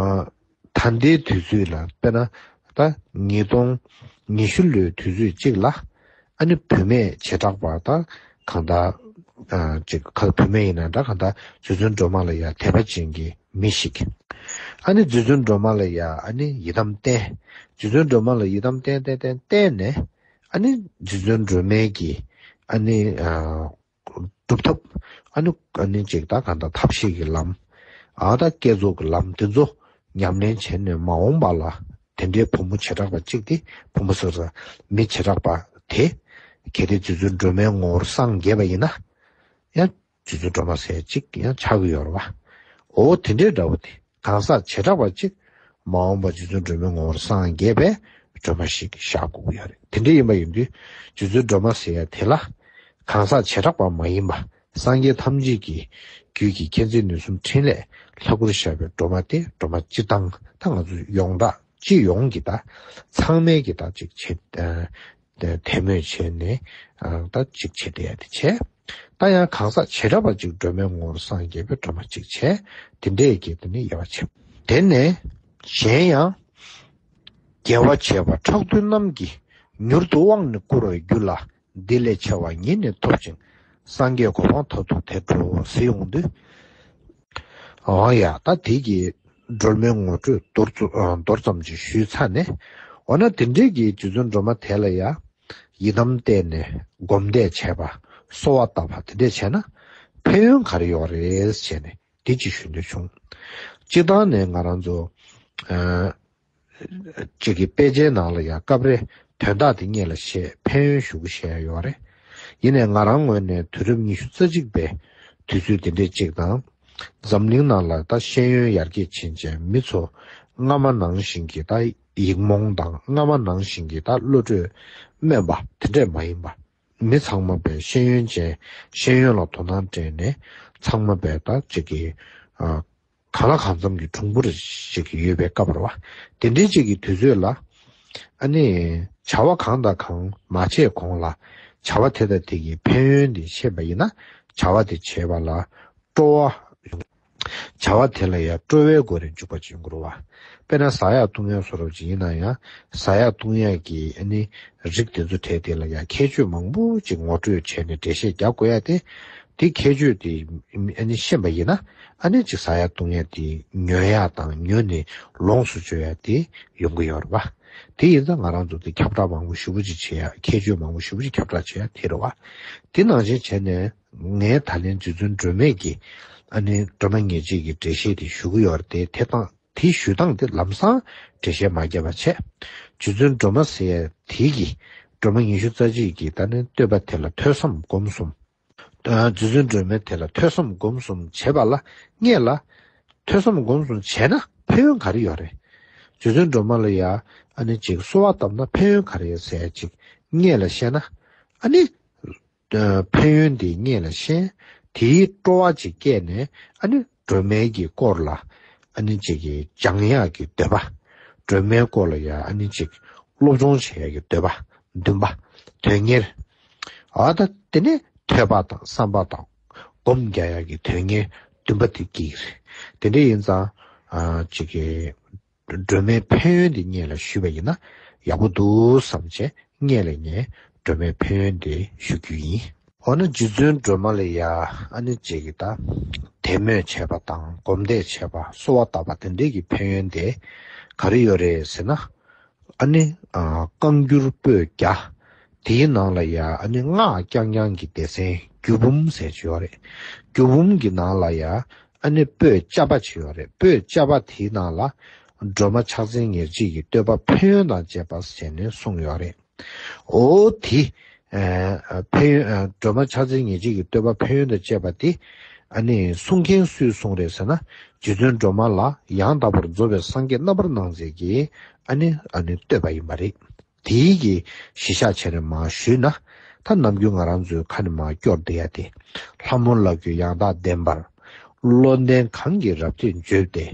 ད་ལྟའི་དུས་ཚོད་ལ་དཔེར་ན་ད་ཉིས་སྟོང་ཉི་ཤུ་ལོའི་དུས་ཚོད་གཅིག་ལ་ཨ་ནི་བུད་མེད་བྱེ་བྲག་པ་ད་གང་ལྟར་ཨ་ཅིག་ཁ་བུད་མེད་ཡིན་ན་འདྲ་གང་ལྟར་རྗེ་བཙུན་སྒྲོལ་མ་ལ་ཡ་དད་པ་ཅན་གྱི་མི་ཞིག་ཨ་ནི་རྗེ་བཙུན་སྒྲོལ་མ་ལ་ཡ་ཨ་ནི་ཡི་དམ་བརྟེན། རྗེ་བཙུན་སྒྲོལ་མ་ལ་ཡི་དམ་བརྟེན་བརྟེན་བརྟེན་བརྟེན་ནས་ཨ་ནི་རྗེ་བཙུན་སྒྲོལ་མའི་གི་ཨ་ནི་ཨ་སྒྲུབ་ཐབས་ཨ་ནི་ཨ་ནི་ཅིག་ད་གང་ལྟར་ཐབས་ཤེས་ཀྱི་ལམ། ཨ་ད་བསྐྱེད་རྫོགས་ཀྱི་ལམ་དེ་ཚོ་ཉམས་ལེན་བྱས་ནས་མ་འོངས་པ་ལ་དེ་འདྲའི་བུ་མོ་བྱེ་བྲག་པ་གཅིག་དེ་བུ་མོ་ཟེར་ས་མི་བྱེ་བྲག་པ་དེ་གལ་ཏེ་རྗེ་བཙུན་སྒྲོལ་མའི་ངོ་བོར་སངས་རྒྱས་པ་ཡིན་ན་ཡང་རྗེ་བཙུན་སྒྲོལ་མ་ཟེར་གཅིག་ཡང་ཆགས་ཀྱི་ཡོད་རེད་བ། འོ་དེ་འདྲའི་འདྲ་བོ་དེ། གང་ཟག་བྱེ་བྲག་པ་གཅིག་མ་འོངས་པ་རྗེ་བཙུན་སྒྲོལ་མའི་ངོ་བོར་སངས་རྒྱས་པའི་སྒྲོན་མ་ཞིག་ཤར་དགོས་ཀྱི་ཡོད་རེད། དེ་འདྲ་ཡིན་པ་ཡིན་དུས་རྗེ་བཙུན་སྒྲོལ་མ་ཟེར་ཡ་དེ་ལ་གང་ཟག་བྱེ་བྲག་པ་མ་ཡིན་པ་སངས་རྒྱས་ཐམས་ཅད་ཀྱི་རྒྱུད་ཀྱི་མཁྱེན་བརྩེ་ནུས་གསུམ་ཕྲིན་ལས་ལྷ་སྐུར་ཤར་བའི་སྒྲོན་མ་དེ་སྒྲོན་མ་སྤྱིར་བཏང་ད་ང་ཚོ་ཡོངས་གྲགས་སྤྱི་ཡོངས་ཀྱི་ད་ཚང་མས་ཀྱི་ད་ཅིག་བྱེད་དད་མོས་བྱས་ནས་ད་ཅིག་བྱེད་བསྡད་ཡ་དེ་བྱས། ད་ཡང་གང་ཟག་བྱེ་བྲག་པ་ཅིག་སྒྲོལ་མའི་ངོ་བོར་སངས་རྒྱས་པའི་སྒྲོན་མ་ཅིག་བྱས། དེ་འདྲས་ཀྱི་དེ་ནི་དབྱེ་བ་ཕྱེ། དེ་ནས་གཞན་ཡང་། རྒྱལ་བ་བྱེ་བ་ཕྲག་བདུན་རྣམས་ཀྱིས། མྱུར་དུ་དབང་ནི་བསྐུར་བའི་རྒྱུད་ལ། འདི་ལས་ཆེ་བ་ཉིད་ནི་ཐོབ་ཅིང་། སངས་རྒྱས་གོ་འཕང་མཐར་ཐུག་དེར་འགྲོ་ཟེར་ཡོང་དུས། འོ་ཡ་ད་དེ་གི་སྒྲོལ་མའི་ངོ་སྤྲོད་མདོར་ཙམ་མདོར་ཙམ་ཅིག་ཞུས་ཚར་ནས། འོ་ན་དེ་འདྲས་ཀྱི་རྗེ་བཙུན་སྒྲོལ་མ་དེ་ལ་ཡ། ཡི་དམ་བརྟེན་ནས་སྒོམ་བཟླས་བྱས་པ། གསོལ་བ་བཏབ་པ་དེ་འདྲས་བྱས་ན། ཕན་ཡོན་ག་རེ་ཡོད་རེད་ཟེར་ནས་འདི་ཅིག་ཞུ་འདོད་བྱུང་། སྤྱིར་བཏང་ནས་ང་རང་ཚོ། ཨ་ཅིག་གི་དཔེ་ཆའི་ནང་ལ་ཡང་སྐབས་རེ་དོན་དག་དེ་སྔོན་ལ་བཤད་ཕན་ཡོན་ཞུ་གི་བཤད་ཡ་ཡོད་རེད། ཡིན་ནའི་ང་རང་ངོས་ནས་དུས་རབས་ཉི་ཤུ་རྩ་གཅིག་པའི་དུས་ཚོད་དེ་འདྲས་ཅིག་དང་། འཛམ་གླིང་ནང་ལ་ད་ཤེས་ཡོན་ཡར་རྒྱས་ཕྱིན་བྱས་མི་ཚོ་སྔ་མ་ནང་བཞིན་གྱི་ད་ཡིག་རྨོངས་དང་སྔ་མ་ནང་བཞིན་གྱི་ད་བློ་གྲོས་དམན་པ་དེ་འདྲས་མ་ཡིན་པ། མི་ཚང་མ་པའི་ཤེས་ཡོན་ཅན་ཤེས་ཡོན་ལ་དོ་སྣང་སྤྲད་ནས་ཚང་མ་པའི་ད་ཅིག་གི་ཨ་གང་ལ་གང་འཚམ་གྱི་གྲུང་པོ་རེ་ཞིག་ཡོད་པའི་སྐབས་རེད་བ། དེ་འདྲའི་ཅིག་གི་དུས་ཚོད་ལ་ཨ་ནི་བྱ་བ་གང་དང་གང་མ་བྱས་གོང་ལ་བྱ་བ་དེ་དང་དེ་གི་ཕན་ཡོན་དེ་ཤེས་པ་ཡིན་ན་བྱ་བ་དེ་བྱེད་པ་ལ་སྤྲོ་བ་ཡོང་། བྱ་བ་དེ་ལ་ཡང་སྤྲོ་བའི་སྒོ་ནས་འཇུག་པ་ཅིག་ཡོང་གི་རེད་བ། དཔེར་ན་ཟ་ཡག་བཏུང་ཡག་བཟོ་འདྲ་ཅིག་ཡིན་ན་ཡང་ཟ་ཡག་བཏུང་ཡག་གི་ཨ་ནི་རིགས་དེ་ཚོ་གྲས་དེ་ལ་ཡང་ཁྱད་ཆོས་མང་པོ་ཅིག་ངོ་སྤྲོད་བྱས་ནས་འགྲེལ་བཤད་རྒྱག་དགོས་ཡག་དེ། དེ་ཁྱད་ཆོས་དེ་ཨ་ནི་ཤེས་པ་ཡིན་ན་ཨ་ནི་ཅིག་ཟ་ཡག་བཏུང་ཡག་དེ་ཉོ་ཡག་དང་ཉོས་ནས་ལོངས་སུ་སྤྱོད་ཡག་དེ་ཡོང་གི་ཡོད་རེད་བ། དེ་ཡིན་ཙང་ང་རང་ཚོ་དེ་ཁྱབ་བསྒྲགས་མང་པོ་ཞེ་པོ་ཅིག་བྱེད་ཡག་ཁྱད་ཆོས་མང་པོ་ཞེ་པོ་ཅིག་ཁྱབ་བསྒྲགས་བྱེད་ཡག་དེ་རེད་བ། དེ་ནང་བཞིན་བྱས་ནས། ངས་ད་ལན་རྗེ་བཙུན་སྒྲོལ་མའི་གི་ཨ་ནི་སྒྲོལ་མ་ཉེར་གཅིག་གི་འགྲེལ་བཤད་དེ་ཞུ་གི་ཡོད་རེད་དེ། དེ་དང་དེ་ཞུ་སྟངས་དེ་ལམ་སང་འགྲེལ་བཤད་མ་བརྒྱབ་པ་བྱས། རྗེ་བཙུན་སྒྲོལ་མ་ཟེར་ཡ་དེ་གི་སྒྲོལ་མ་ཉི་ཤུ་རྩ་གཅིག་གི་ད་ནི་བསྟོད་པ་དེ་ལ་ཐོས་བསམ་སྒོམ་གསུམ། ཨ་རྗེ་བཙུན་སྒྲོལ་མའི་དེ་ལ་ཐོས་བསམ་སྒོམ་གསུམ་བྱས་པ་ལ་སྔོན་ལ་ཐོས་བསམ་སྒོམ་གསུམ་བྱས་ན་ཕན་ཡོན་ག་རེ་ཡོད་རེད། རྗེ་བཙུན་སྒྲོལ་མ་ལ་ཡ་ཨ་ནི་ཅིག་གསོལ་བ་བཏབ་ན་ཕན་ཡོན་ག་རེ་ཡོད་ཟེར་ཡ་ཅིག་སྔོན་ལ་བཤད་ན་ཨ་ནི། ཕན་ཡོན་དེ་སྔོན་ལ་ཤེས། དེའི་སྤྲོ་བ་ཅིག་སྐྱེས་ནས་ཨ་ནི་སྒྲོལ་མའི་གི་སྐོར་ལ་ཨ་ནི་ཅིག་གི་སྦྱང་ཡག་གི་འདོད་པ། སྒྲོལ་མའི་སྐོར་ལ་ཡ་ཨ་ནི་ཅིག་སློབ་སྦྱོང་བྱེད་ཡག་གི་འདོད་པ། འདུན་པ། དོན་གཉེར། ཨ་ད་དེ་ནས་ཐོས་པ་དང་བསམ་པ་དང་སྒོམ་རྒྱག་ཡག་གི་དོན་གཉེར་འདུན་པ་དེ་སྐྱེ་གི་རེད། དེ་འདྲ་ཡིན་ཙང་ཨ་ཅིག་གི་སྒྲོལ་མའི་ཕན་ཡོན་དེ་སྔོན་ལ་ཞུས་པ་ཡིན་ན་ཡག་པོ་འདུག་བསམ་བྱས་སྔོན་ལ་ངས་སྒྲོལ་མའི་ཕན་ཡོན་དེ་ཞུ་རྒྱུ་ཡིན། འོ་ན་རྗེ་བཙུན་སྒྲོལ་མ་ལ་ཡ་ཨ་ནི་ཅིག་གི་ད་དད་མོས་བྱས་པ་དང་སྒོམ་བཟླས་བྱས་པ་གསོལ་བ་བཏབ་པ་དེ་འདྲས་ཀྱི་ཕན་ཡོན་དེ་ག་རེ་ཡོད་རེད་ཟེར་ན། ཨ་ནི་ཨ་བསྐང་འགྱུར་པོད་བརྒྱ། དེའི་ནང་ལ་ཡ་ཨ་ནི་སྔགས་རྐྱང་རྐྱང་གི་སྡེ་ཚན་རྒྱུད་འབུམ་ཟེར་གྱི་ཡོད་རེད། རྒྱུད་འབུམ་གྱི་ནང་ལ་ཡ། ཨ་ནི་པོད་ཅ་པ་ཅིག་ཡོད་རེད། པོད་ཅ་པ་དེའི་ནང་ལ་སྒྲོལ་མ་ཕྱག་འཚལ་ཉེར་གཅིག་གི་བསྟོད་པ་ཕན་ཡོན་དང་བཅས་པ་ཟེར་ནས་གསུངས་ཡོད་རེད། འོ་དེ། ཨ་ཕན་ཡོན་ཨ་སྒྲོལ་མ་ཕྱག་འཚལ་ཉེར་གཅིག་གི་བསྟོད་པ་ཕན་ཡོན་དང་བཅས་པ་དེ། ཨ་ནི་གསུང་མཁན་སུས་གསུངས་རེད་ཟེར་ན། རྗེ་བཙུན་སྒྲོལ་མ་ལ་ཡང་དག་པར་རྫོགས་པའི་སངས་རྒྱས་རྣམ་པར་སྣང་མཛད་ཀྱི་ཨ་ནི་ཨ་ནི་བསྟོད་པ་ཡིན་པ་རེད། དེའི་གི་གཞི་བཞག་བྱས་ནས་མར་ཞུས་ན། ད་ནམ་རྒྱུན་ང་རང་ཚོའི་ཁ་ནས་མར་སྐྱོར་བསྡད་ཡ་དེ། ལྷ་མོ་ལ་གུས་ཡང་དག་ལྡན་པར། བློ་ལྡན་གང་གིས་རབ་བརྟན་བརྗོད་དེ།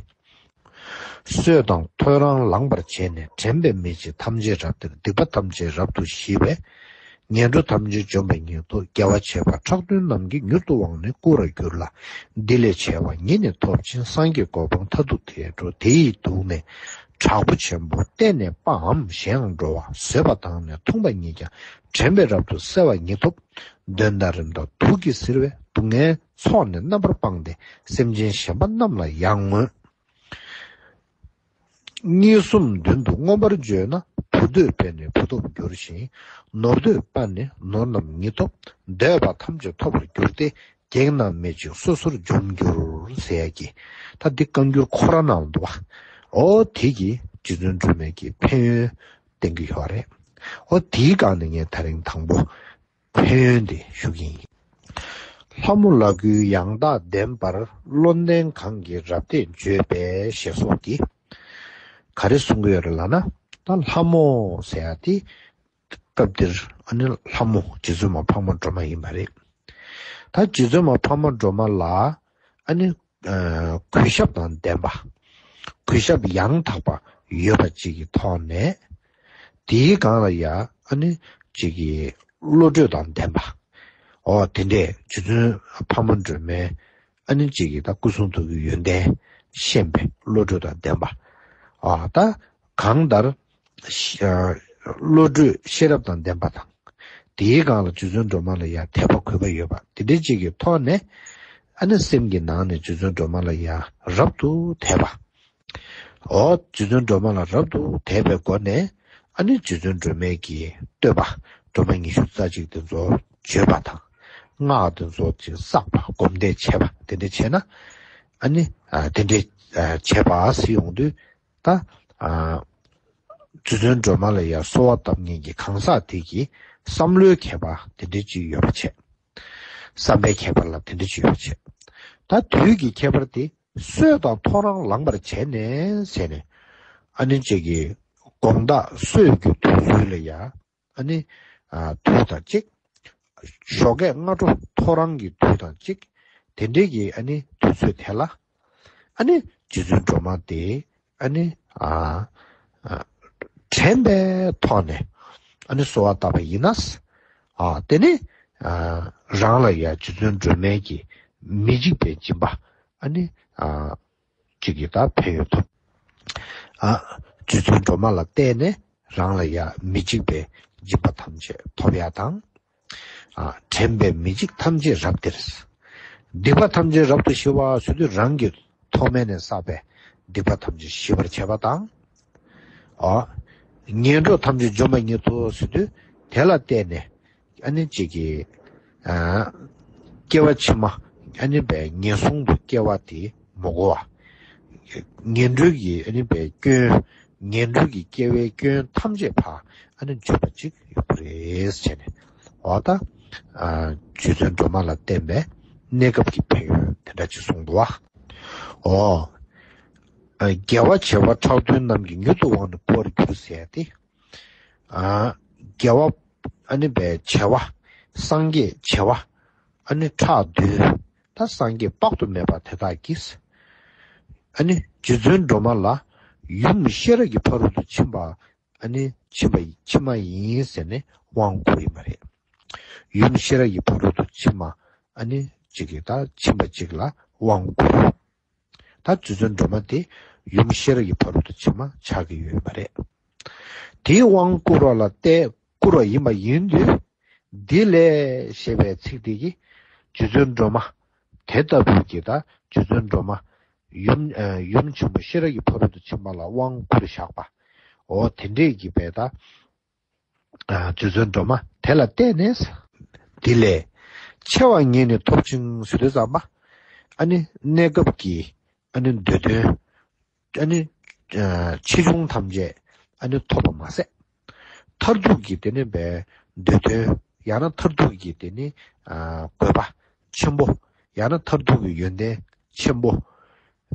སྲོད་དང་ཐོ་རངས་ལངས་པར་བྱས་ནས། དྲན་པས་མི་འཇིགས་ཐམས་ཅད་རབ་སྟེར། སྡིག་པ་ཐམས་ཅད་རབ་ཏུ་ཞི་བས། ངན་འགྲོ་ཐམས་ཅད་འཇོམས་པ་ཉིད་དོ། དགེ་བ་བྱེད་པ་ཕྲག་དོན་རྣམས་ཀྱིས། མྱུར་དུ་དབང་ནི་བསྐུར་བར་འགྱུར་ལ། འདི་ལས་བྱ་བ་ཉིད་ནི་ཐོབ་ཅིང་། སངས་རྒྱས་གོ་འཕང་མཐར་ཐུག་དེར་འགྲོ། དེ་ཡི་དུག་ནི་དྲག་པོ་ཆེན་པོ། བརྟན་ནས་དཔའ་འམ་གཞན་ཡང་འགྲོ་བ། བཟོད་པ་དང་ནི་མཐུན་པ་ཉིད་ཀྱང་། དྲན་པས་རབ་ཏུ་སེལ་བ་ཉིད་ཐོབ། གདོན་དང་རིམས་དང་དུག་གིས་གཟིར་བའི། སྡུག་བསྔལ་ཚོགས་ནི་རྣམ་པར་སྤངས་ཏེ། སེམས་ཅན་གཞན་པ་རྣམས་ལ་ཡང་ངུ། གཉིས་གསུམ་བདུན་དུ་མངོན་པར་བརྗོད་ན། བུ་འདོད་པས་ནི་བུ་ཐོབ་འགྱུར་ཞིང་། ནོར་འདོད་པས་ནི་ནོར་རྣམས་ཉིད་ཐོབ། འདོད་པ་ཐམས་ཅད་ཐོབ་པར་འགྱུར་ཏེ། བགེགས་རྣམས་མེད་ཅིང་སོ་སོར་འཇོམས་འགྱུར་ཟེར་ཡ་གི། ད་འདི་བཀའ་འགྱུར་ཁོ་ར་ནང་འདུག་བ། ཨོ་དེ་གི་རྗེ་བཙུན་སྒྲོལ་མའི་གི་ཕན་ཡོན་བསྟན་གི་ཡོད་རེད། ཨོ་དེའི་སྒང་ནས་ངས་ད་རིང་དང་པོ་ཕན་ཡོན་དེ་ཞུ་གི་ཡིན། ལྷ་མོ་ལ་གུས་ཡང་དག་ལྡན་པར། བློ་ལྡན་གང་གིས་རབ་བརྟན་བརྗོད་པས། ཞེས་སོགས་ཀྱིས་ག་རེ་གསུང་གི་ཡོད་རེད་ལབ་ན། ད་ལྷ་མོ་ཟེར་ཡ་དེ་སྐབས་འདིར་ཨ་ནི་ལྷ་མོ་རྗེ་བཙུན་མ་འཕགས་མ་སྒྲོལ་མ་ཡིན་པ་རེད། ད་རྗེ་བཙུན་མ་འཕགས་མ་སྒྲོལ་མ་ལ་ཨ་ནི་ཨ་གུས་ཞབས་དང་ལྡན་པ། གུས་ཞབས་ཡང་དག་པ་ཡོད་པ་ཅིག་གི་ཐོག་ནས། དེའི་སྒང་ལ་ཡ་ཨ་ནི་ཅིག་གི་བློ་གྲོས་དང་ལྡན་པ། ཨོ་དེ་འདྲས་རྗེ་བཙུན་འཕགས་མ་སྒྲོལ་མའི་ཨ་ནི་ཅིག་གི་ད་སྐུ་གསུང་ཐུགས་ཀྱི་ཡོན་ཏན་ཤེས་པའི་བློ་གྲོས་དང་ལྡན་པ། ཨ་ད་གང་ལྟར་ཤ་བློ་གྲོས་ཤེས་རབ་དང་ལྡན་པ་དང་། དེའི་སྒང་ལ་རྗེ་བཙུན་སྒྲོལ་མ་ལ་ཡང་དད་པ་གུས་པ་ཡོད་པ་དེ་འདྲའི་ཅིག་གི་ཐོག་ནས། ཨ་ནི་སེམས་ཀྱི་ནང་ནས་རྗེ་བཙུན་སྒྲོལ་མ་ལ་ཡང་རབ་ཏུ་དད་པ། ཨོ་རྗེ་བཙུན་སྒྲོལ་མ་ལ་རབ་ཏུ་དད་པའི་སྒོ་ནས། ཨ་ནི་རྗེ་བཙུན་སྒྲོལ་མའི་གི་བསྟོད་པ་སྒྲོལ་མ་ཉི་ཤུ་རྩ་གཅིག་དེ་ཚོ་བརྗོད་པ་དང་། སྔགས་དེ་ཚོ་ཅིག་བསགས་པ་སྒོམ་བཟླས་བྱས་པ་དེ་འདྲ་བྱས་ན། ཨ་ནི་ཨ་དེ་འདྲ་ཨ་བྱས་པ་ཟེར་ཡོང་དུས། ད་ཨ་རྗེ་བཙུན་སྒྲོལ་མ་ལ་ཡང་གསོལ་བ་བཏབ་མཁན་གྱི་གང་ཟག་དེ་གི་བསམ་བློའི་ཁྱད་པར་དེ་འདྲ་ཅིག་ཡོད་པ་བྱས། བསམ་པའི་ཁྱད་པར་ལ་དེ་འདྲ་ཅིག་ཡོད་པ་བྱས། ད་དུས་ཀྱི་ཁྱད་པར་དེ་སྲོད་དང་ཐོ་རངས་ལངས་པར་བྱས་ནས་ཟེར་ནས། ཨ་ནི་ཅིག་གི་དགོང་དག་སྲོད་ཀྱི་དུས་ཚོད་ལ་ཡང་། ཨ་ནི་ཨ་དུས་དང་གཅིག་ཞོགས་ཀས་སྔ་དྲོ་ཐོ་རངས་ཀྱི་དུས་དང་གཅིག་དེ་འདྲའི་གི་ཨ་ནི་དུས་ཚོད་དེ་ལ། ཨ་ནི་རྗེ་བཙུན་སྒྲོལ་མ་དེ་ཨ་ནི་ཨ་ཨ་དྲན་པའི་ཐོག་ནས་ཨ་ནི་གསོལ་བ་བཏབ་པ་ཡིན་ན། ཨ་དེ་ནི་ཨ་རང་ལ་ཡང་རྗེ་བཙུན་སྒྲོལ་མའི་གི་མི་འཇིགས་པའི་སྦྱིན་པ་ཨ་ནི་ཨ་གཅིག་གིས་ད་ཕན་ཡོན་ཐོབ། ཨ་རྗེ་བཙུན་སྒྲོལ་མ་ལ་བརྟེན་ནས་རང་ལ་ཡང་མི་འཇིགས་པའི་སྦྱིན་པ་ཐམས་ཅད་ཐོབ་ཡ་དང་། ཨ་དྲན་པས་མི་འཇིགས་ཐམས་ཅད་རབ་སྟེར། སྡིག་པ་ཐམས་ཅད་རབ་ཏུ་ཞི་བ་ཟེར་དུས་རང་གི་ཐོག་མེད་ནས་བསགས་པའི་སྡིག་པ་ཐམས་ཅད་ཞི་བར་བྱེད་པ་དང་། ཨ་ངན་འགྲོ་ཐམས་ཅད་འཇོམས་པ་ཉིད་དོ་ཟེར་དུས་དེ་ལ་བརྟེན་ནས། ཨ་ནི་གཅིག་གིས་ཨ་སྐྱེ་བ་ཕྱི་མ་ཨ་ནི་བས་ངན་སོང་དུ་སྐྱེ་བ་དེ་མི་དགོས་པ། ངན་འགྲོའི་གི་ཨ་ནི་བས་སྐྱོན། ངན་འགྲོའི་གི་སྐྱེ་བའི་སྐྱོན་ཐམས་ཅད་ཕར་ཨ་ནི་འཇོམས་པ་ཅིག་ཡོད་པ་རེད་ཟེར་ནས། འོ་ད་ཨ་རྗེ་བཙུན་སྒྲོལ་མ་ལ་བརྟེན་པའི་གནས་སྐབས་ཀྱི་ཕན་ཡོན་དེ་འདྲ་ཅིག་གསུངས་འདུག་བ། འོ་ཨ་དགེ་བ་བྱེད་པ་ཕྲག་དོན་རྣམས་ཀྱིས། མྱུར་དུ་དབང་ནི་བསྐུར་བར་འགྱུར་ཟེར་ཏེ། ཨ་དགེ་བ་ཨ་ནི་བའི་བྱེད་པ། སངས་རྒྱས་བྱེད་པ་ཨ་ནི་ཕྲག་དོན། ད་སངས་རྒྱས་དཔག་ཏུ་མེད་པ་དེ་དག་གིས། ཨ་ནི་རྗེ་བཙུན་སྒྲོལ་མ་ལ་ཡུམ་ཤེས་རབ་ཀྱི་ཕ་རོལ་ཏུ་ཕྱིན་པ་ཨ་ནི་ཕྱིན་པ་ཕྱིན་པ་ཡིན་ཟེར་ནས་དབང་བསྐུར་ཡིན་པ་རེད། ཡུམ་ཤེས་རབ་ཀྱི་ཕ་རོལ་ཏུ་ཕྱིན་པ་ཨ་ནི་གཅིག་གིས་ད་ཕྱིན་པ་གཅིག་ལ་དབང་བསྐུར། ད་རྗེ་བཙུན་སྒྲོལ་མ་དེ་ཡུམ་ཤེས་རབ་ཀྱི་ཕ་རོལ་ཏུ་ཕྱིན་པ་ཆགས་ཀྱི་ཡོད་པ་རེད། དེའི་དབང་བསྐུར་བ་ལ་བརྟེན་བསྐུར་བ་ཡིན་པ་ཡིན་དུས། འདི་ལས་ཞེས་པའི་ཚིག་དེ་གིས་རྗེ་བཙུན་སྒྲོལ་མ་དེ་ལྟ་བུ་གི་ད་རྗེ་བཙུན་སྒྲོལ་མ་ཡུམ་ཨ་ཡུམ་ཆེན་པོ་ཤེས་རབ་ཀྱི་ཕ་རོལ་ཏུ་ཕྱིན་པ་ལ་དབང་བསྐུར་བཞག་པ། འོ་དེ་འདྲས་ཀྱི་བས་ད། ཨ་རྗེ་བཙུན་སྒྲོལ་མ་དེ་ལ་བརྟེན་ནས། འདི་ལས་ཆེ་བ་ཉིད་ནི་ཐོབ་ཅིང་ཟེར་དུས་ཙམ་པ། ཨ་ནི་གནས་སྐབས་ཀྱི་ཨ་ནི་འདོད་དོན། ཨ་ནི་ཨ་ཆེ་ཆུང་ཐམས་ཅད་ཨ་ནི་ཐོབ་པ་མ་ཟད། མཐར་ཐུག་གི་དེ་ནི་བའི་འདོད་དོན། ཡང་ན་མཐར་ཐུག་གི་དེ་ནི་ཨ་དགོས་པ་ཆེན་པོ། ཡང་ན་མཐར་ཐུག་གི་ཡོན་ཏན་ཆེན་པོ།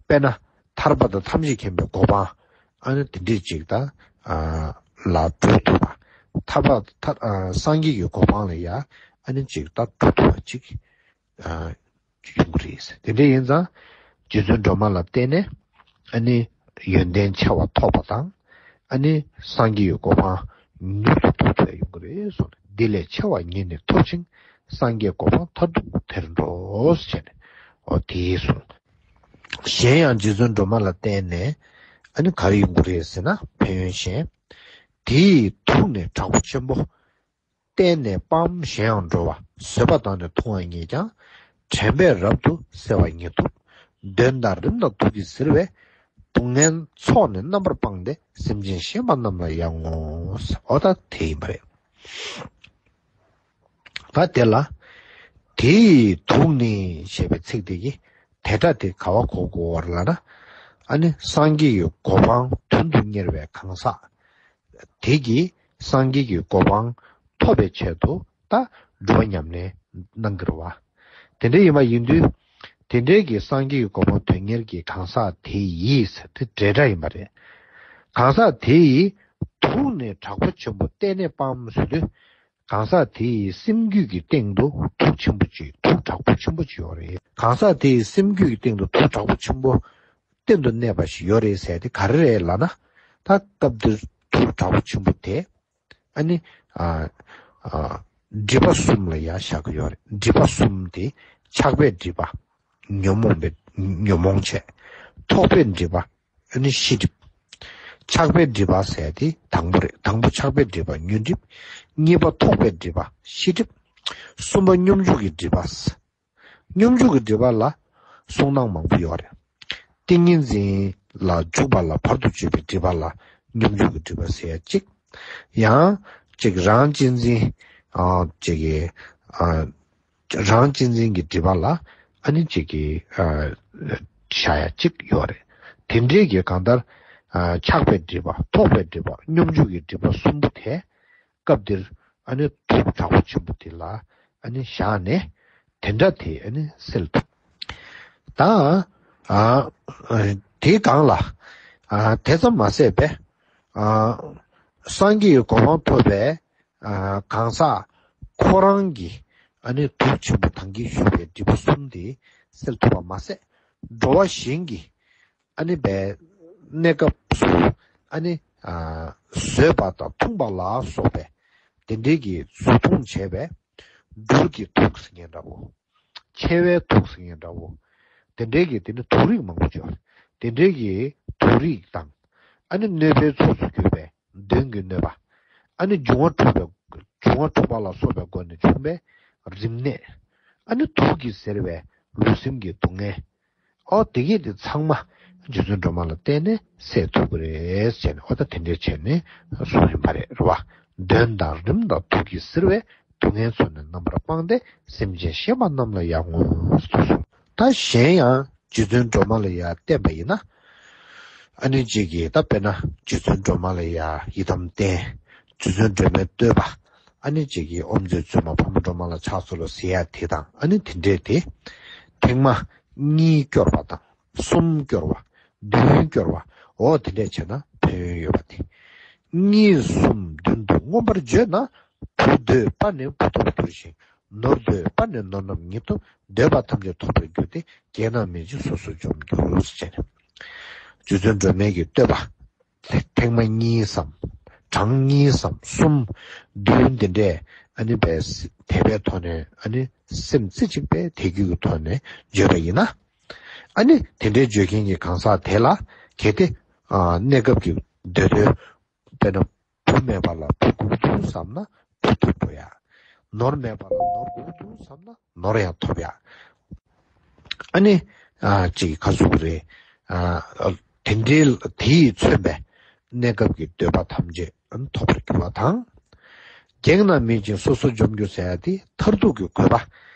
དཔེར་ན་ཐར་པ་དང་ཐམས་ཅད་མཁྱེན་པའི་གོ་འཕང་། ཨ་ནི་དེ་འདྲས་ཅིག་དང་ཨ་ལ་འགྲོ་ཐུབ་པ། ཐར་པ་ཐར་ཨ་སངས་རྒྱས་ཀྱི་གོ་འཕང་ལ་ཡ་ཨ་ནི་ཅིག་ད་འགྲོ་ཐུབ་པ་ཅིག་ཨ་ཡོང་གི་རེད། དེ་འདྲ་ཡིན་ཙང་རྗེ་བཙུན་སྒྲོལ་མ་ལ་བརྟེན་ནས་ཨ་ནི་ཡོན་ཏན་ཆེ་བ་ཐོབ་པ་དང་། ཨ་ནི་སངས་རྒྱས་ཀྱི་གོ་འཕང་མྱུར་དུ་ཐོབ་ཐུབ་ཡོང་གི་རེད་གསུངས་ནས། འདི་ལས་ཆེ་བ་ཉིད་ནི་ཐོབ་ཅིང་། སངས་རྒྱས་གོ་འཕང་མཐར་ཐུག་དེར་འགྲོ་ཟེར་ནས་འོ་དེ་གསུངས། གཞན་ཡང་རྗེ་བཙུན་སྒྲོལ་མ་ལ་བརྟེན་ནས་ཨ་ནི་ག་རེ་ཡོང་གི་རེད་ཟེར་ན། ཕན་ཡོན་གཞན། དེ་ཡི་ཐུགས་ནི་དྲག་པོ་ཆེན་པོ། བརྟན་ནས་སྤངས་གཞན་ཡང་འགྲོ་བ། བཟོད་པ་དང་ནི་མཐུང་བ་ཉིད་ཀྱང་། དྲན་པས་རབ་ཏུ་གསལ་བ་ཉིད་ཐོབ། གདོན་དང་རིམས་དང་དུག་གིས་གཟིར་བའི། སྡུག་བསྔལ་ཚོགས་ནི་རྣམ་པར་སྤངས་ཏེ། སེམས་ཅན་གཞན་པ་རྣམས་ལ་ཡང་ངོ་། འོ་ད་དེ་ཡིན་པ་རེད། ད་དེ་ལ་དེ་ཡི་དུག་ནི་ཞེས་པའི་ཚིག་དེ་གིས་དེ་སྒྲ་དེ་ག་བ་གོ་དགོས་པ་རེད་ལབ་ན། ཨ་ནི་སངས་རྒྱས་ཀྱི་གོ་འཕང་དོན་དུ་གཉེར་བའི་གང་ཟག་དེ་གིས་སངས་རྒྱས་ཀྱི་གོ་འཕང་ཐོབ་པའི་ཆེད་དུ་ད་སྒྲུབ་པ་ཉམས་ལེན་གནང་གི་རེད་བ། དེ་འདྲ་ཡིན་པ་ཡིན་དུས། དེ་འདྲའི་གི་སངས་རྒྱས་ཀྱི་གོ་འཕང་དོན་གཉེར་གྱི་གང་ཟག་དེ་ཡིས་དེ་འབྲེལ་སྒྲ་ཡིན་པ་རེད། གང་ཟག་དེ་ཡིས་དུག་ནི་དྲག་པོ་ཆེན་པོ་བརྟན་ནས་སྤངས་ཟེར་དུས། གང་ཟག་དེ་ཡི་སེམས་རྒྱུད་ཀྱི་སྟེང་དུ་དུག་ཆེན་པོ་ཅིག་དུག་དྲག་པོ་ཆེན་པོ་ཅིག་ཡོད་རེད། གང་ཟག་དེ་ཡི་སེམས་རྒྱུད་ཀྱི་སྟེང་དུ་དུག་དྲག་པོ་ཆེན་པོ་གཏན་དུ་གནས་པ་ཞིག་ཡོད་རེད་ཟེར་དེ་ག་རེ་རེད་ལབ་ན། ད་སྐབས་འདིར་དུག་དྲག་པོ་ཆེན་པོ་དེ་ཨ་ནི་ཨ་ཨ་སྒྲིབ་པ་གསུམ་ལ་ཡང་བཞག་གི་ཡོད་རེད། སྒྲིབ་པ་གསུམ་དེ་ཆགས་པའི་སྒྲིབ་པ། ཉོན་མོངས་པའི་ཉོན་མོངས་བྱས། ཐོགས་པའི་སྒྲིབ་པ། ཨ་ནི་ཤེས་སྒྲིབ། ཆགས་པའི་སྒྲིབ་པ་ཟེར་དེ་དང་པོ་རེད། དང་པོ་ཆགས་པའི་སྒྲིབ་པ་ཉོན་སྒྲིབ། གཉིས་པ་ཐོགས་པའི་སྒྲིབ་པ་ཤེས་སྒྲིབ། གསུམ་པ་སྙོམས་འཇུག་གི་སྒྲིབ་པ། སྙོམས་འཇུག་གི་སྒྲིབ་པ་ལ་གསུང་སྟངས་མང་པོ་ཡོད་རེད། ཏིང་ངེ་འཛིན་ལ་འཇུག་པ་ལ་བར་དུ་གཅོད་པའི་སྒྲིབ་པ་ལ་སྙོམས་འཇུག་གི་སྒྲིབ་པ་ཟེར་ཡ་གཅིག། ཡང་གཅིག་རང་གཅེས་འཛིན། ཨ་གཅིག་གི་ཨ་རང་གཅེས་འཛིན་གྱི་སྒྲིབ་པ་ལ་ཨ་ནི་གཅིག་གི་ཨ་བཞག་ཡ་གཅིག་ཡོད་རེད། དེ་འདྲའི་གི་གང་ལྟར་ཨ་ཆགས་པའི་སྒྲིབ་པ། ཐོགས་པའི་སྒྲིབ་པ། སྙོམས་འཇུག་གི་སྒྲིབ་པ་གསུམ་པོ་དེ། སྐབས་འདིར་ཨ་ནི་དུག་དྲག་པོ་ཆེན་པོ་དེ་ལ་ཨ་ནི་བཞག་ནས་དེ་འདྲ་དེ་ཨ་ནི་སེལ་ཐུབ། ད་ཨ་དེའི་སྒང་ལ་ཨ་དེ་ཙམ་མ་ཟད་པས་ཨ་སངས་རྒྱས་ཀྱི་གོ་འཕང་ཐོབ་པའི་ཨ་གང་ཟག་ཁོ་རང་གི་ཨ་ནི་དུག་ཆེན་པོ་དང་གིས་ཞུགས་པའི་སྒྲིབ་པ་གསུམ་དེ་སེལ་ཐུབ་པ་མ་ཟད། འགྲོ་བ་གཞན་གྱི་ཨ་ནི་པའི་གནས་སྐབས་སུ་ཨ་ནི་ཨ་བཟོད་པ་དང་མཐུང་བ་ལ་སོགས་པའི་དེ་འདྲའི་གི་གཟུགས་མཐོང་བྱས་པའི་སྦྲུལ་གྱི་དུག་ཟེར་མཁན་འདྲ་བོ། མཆེ་བའི་དུག་ཟེར་མཁན་འདྲ་བོ། དེ་འདྲའི་གི་དེ་ནི་དུག་རིགས་མང་པོ་ཅིག་ཡོད་རེད། དེ་འདྲའི་གི་དུག་རིགས་དང་། ཨ་ནི་གནོད་པའི་ཚོགས་སུ་གྱུར་པའི་གདོན་གྱི་གནོད་པ། ཨ་ནི་འབྱུང་བ་འཁྲུགས་པའི་འབྱུང་བ་འཁྲུགས་པ་ལ་སོགས་པའི་སྒོ་ནས་བྱུང་བའི་རིམས་ནད། ཨ་ནི་དུག་གིས་གཟིར་བའི་ལུས་སེམས་ཀྱི་སྡུག་བསྔལ། ཨོ་དེ་གས་དེ་ཚང་མ་རྗེ་བཙུན་སྒྲོལ་མ་ལ་བརྟེན་ནས་སེལ་ཐུབ་ཀྱི་རེད་ཟེར་ནས། ཨོ་ད་དེ་འདྲས་བྱས་ནས་གསུངས་ཡིན་པ་རེད། རེད་བ། གདོན་དང་རིམས་དང་དུག་གིས་གཟིར་བའི། སྡུག་བསྔལ་ཚོགས་ནི་རྣམ་པར་སྤངས་ཏེ། སེམས་ཅན་གཞན་པ་རྣམས་ལ་ཡང་ངོ་། ད་གཞན་ཡང་རྗེ་བཙུན་སྒྲོལ་མ་ལ་ཡང་བརྟེན་པ་ཡིན་ན། ཨ་ནི་གཅིག་གིས་ད་དཔེར་ན་རྗེ་བཙུན་སྒྲོལ་མ་ལ་ཡང་ཡི་དམ་བརྟེན། རྗེ་བཙུན་སྒྲོལ་མའི་བསྟོད་པ། ཨ་ནི་གཅིག་གིས་ཨོཾ་རྗེ་བཙུན་མ་འཕགས་མ་སྒྲོལ་མ་ལ་ཕྱག་འཚལ་ལོ་ཟེར་ཡ་དེ་དང་། ཨ་ནི་དེ་འདྲས་དེ་ཐེངས་མ་གཉིས་སྐྱོར་བ་དང་གསུམ་སྐྱོར་བ། བདུན་སྐྱོར་བ། འོ་དེ་འདྲས་བྱས་ན་ཕན་ཡོན་ཡོད་པ་དེ། གཉིས་གསུམ་བདུན་དུ་མངོན་པར་བརྗོད་ན། བུ་འདོད་པ་ནི་བུ་ཐོབ་འགྱུར་ཞིང་། ནོར་འདོད་པ་ནི་ནོར་རྣམས་ཉིད་ཐོབ། འདོད་པ་ཐམས་ཅད་ཐོབ་པར་འགྱུར་ཏེ། བགེགས་རྣམས་མེད་ཅིང་སོ་སོར་འཇོམས་འགྱུར་ཞེས་བྱས་ནས། རྗེ་བཙུན་སྒྲོལ་མའི་གི་བསྟོད་པ་ཐེངས་མ་གཉིས་སམ། གྲངས་གཉིས་སམ་གསུམ་བདུན་འདི་འདྲས་ཨ་ནི་བས་དད་པའི་ཐོག་ནས། ཨ་ནི་སེམས་རྩེ་གཅིག་པའི་དད་གུས་ཀྱི་ཐོག་ནས་བརྗོད་པ་ཡིན་ན། ཨ་ནི་དེ་འདྲའི་བརྗོད་མཁན་གྱི་གང་ཟག་དེ་ལ་གལ་ཏེ་ཨ་གནས་སྐབས་ཀྱི་འདོད་དོན། དཔེར་ན་བུ་མེད་པ་ལ་བུ་དགོས་འདུག་བསམ་ན་བུ་ཐོབ་འགྲོ་ཡ། ནོར་མེད་པ་ལ་ནོར་དགོས་འདུག་བསམ་ན་ནོར་ཡང་ཐོབ་ཡ། ཨ་ནི་ཨ་ཅིག་ག་ཟུག་རེད། ཨ་དེ་འདྲའི་དེ་ཡིས་མཚོན་པའི་གནས་སྐབས་ཀྱི་འདོད་པ་ཐམས་ཅད་ཨ་ནི་ཐོབ་པར་འགྱུར་བ་དང་། བགེགས་རྣམས་མེད་ཅིང་སོ་སོར་འཇོམས་འགྱུར་ཟེར་ཡ་དེ་མཐར་ཐུག་གི་དགོས་པ།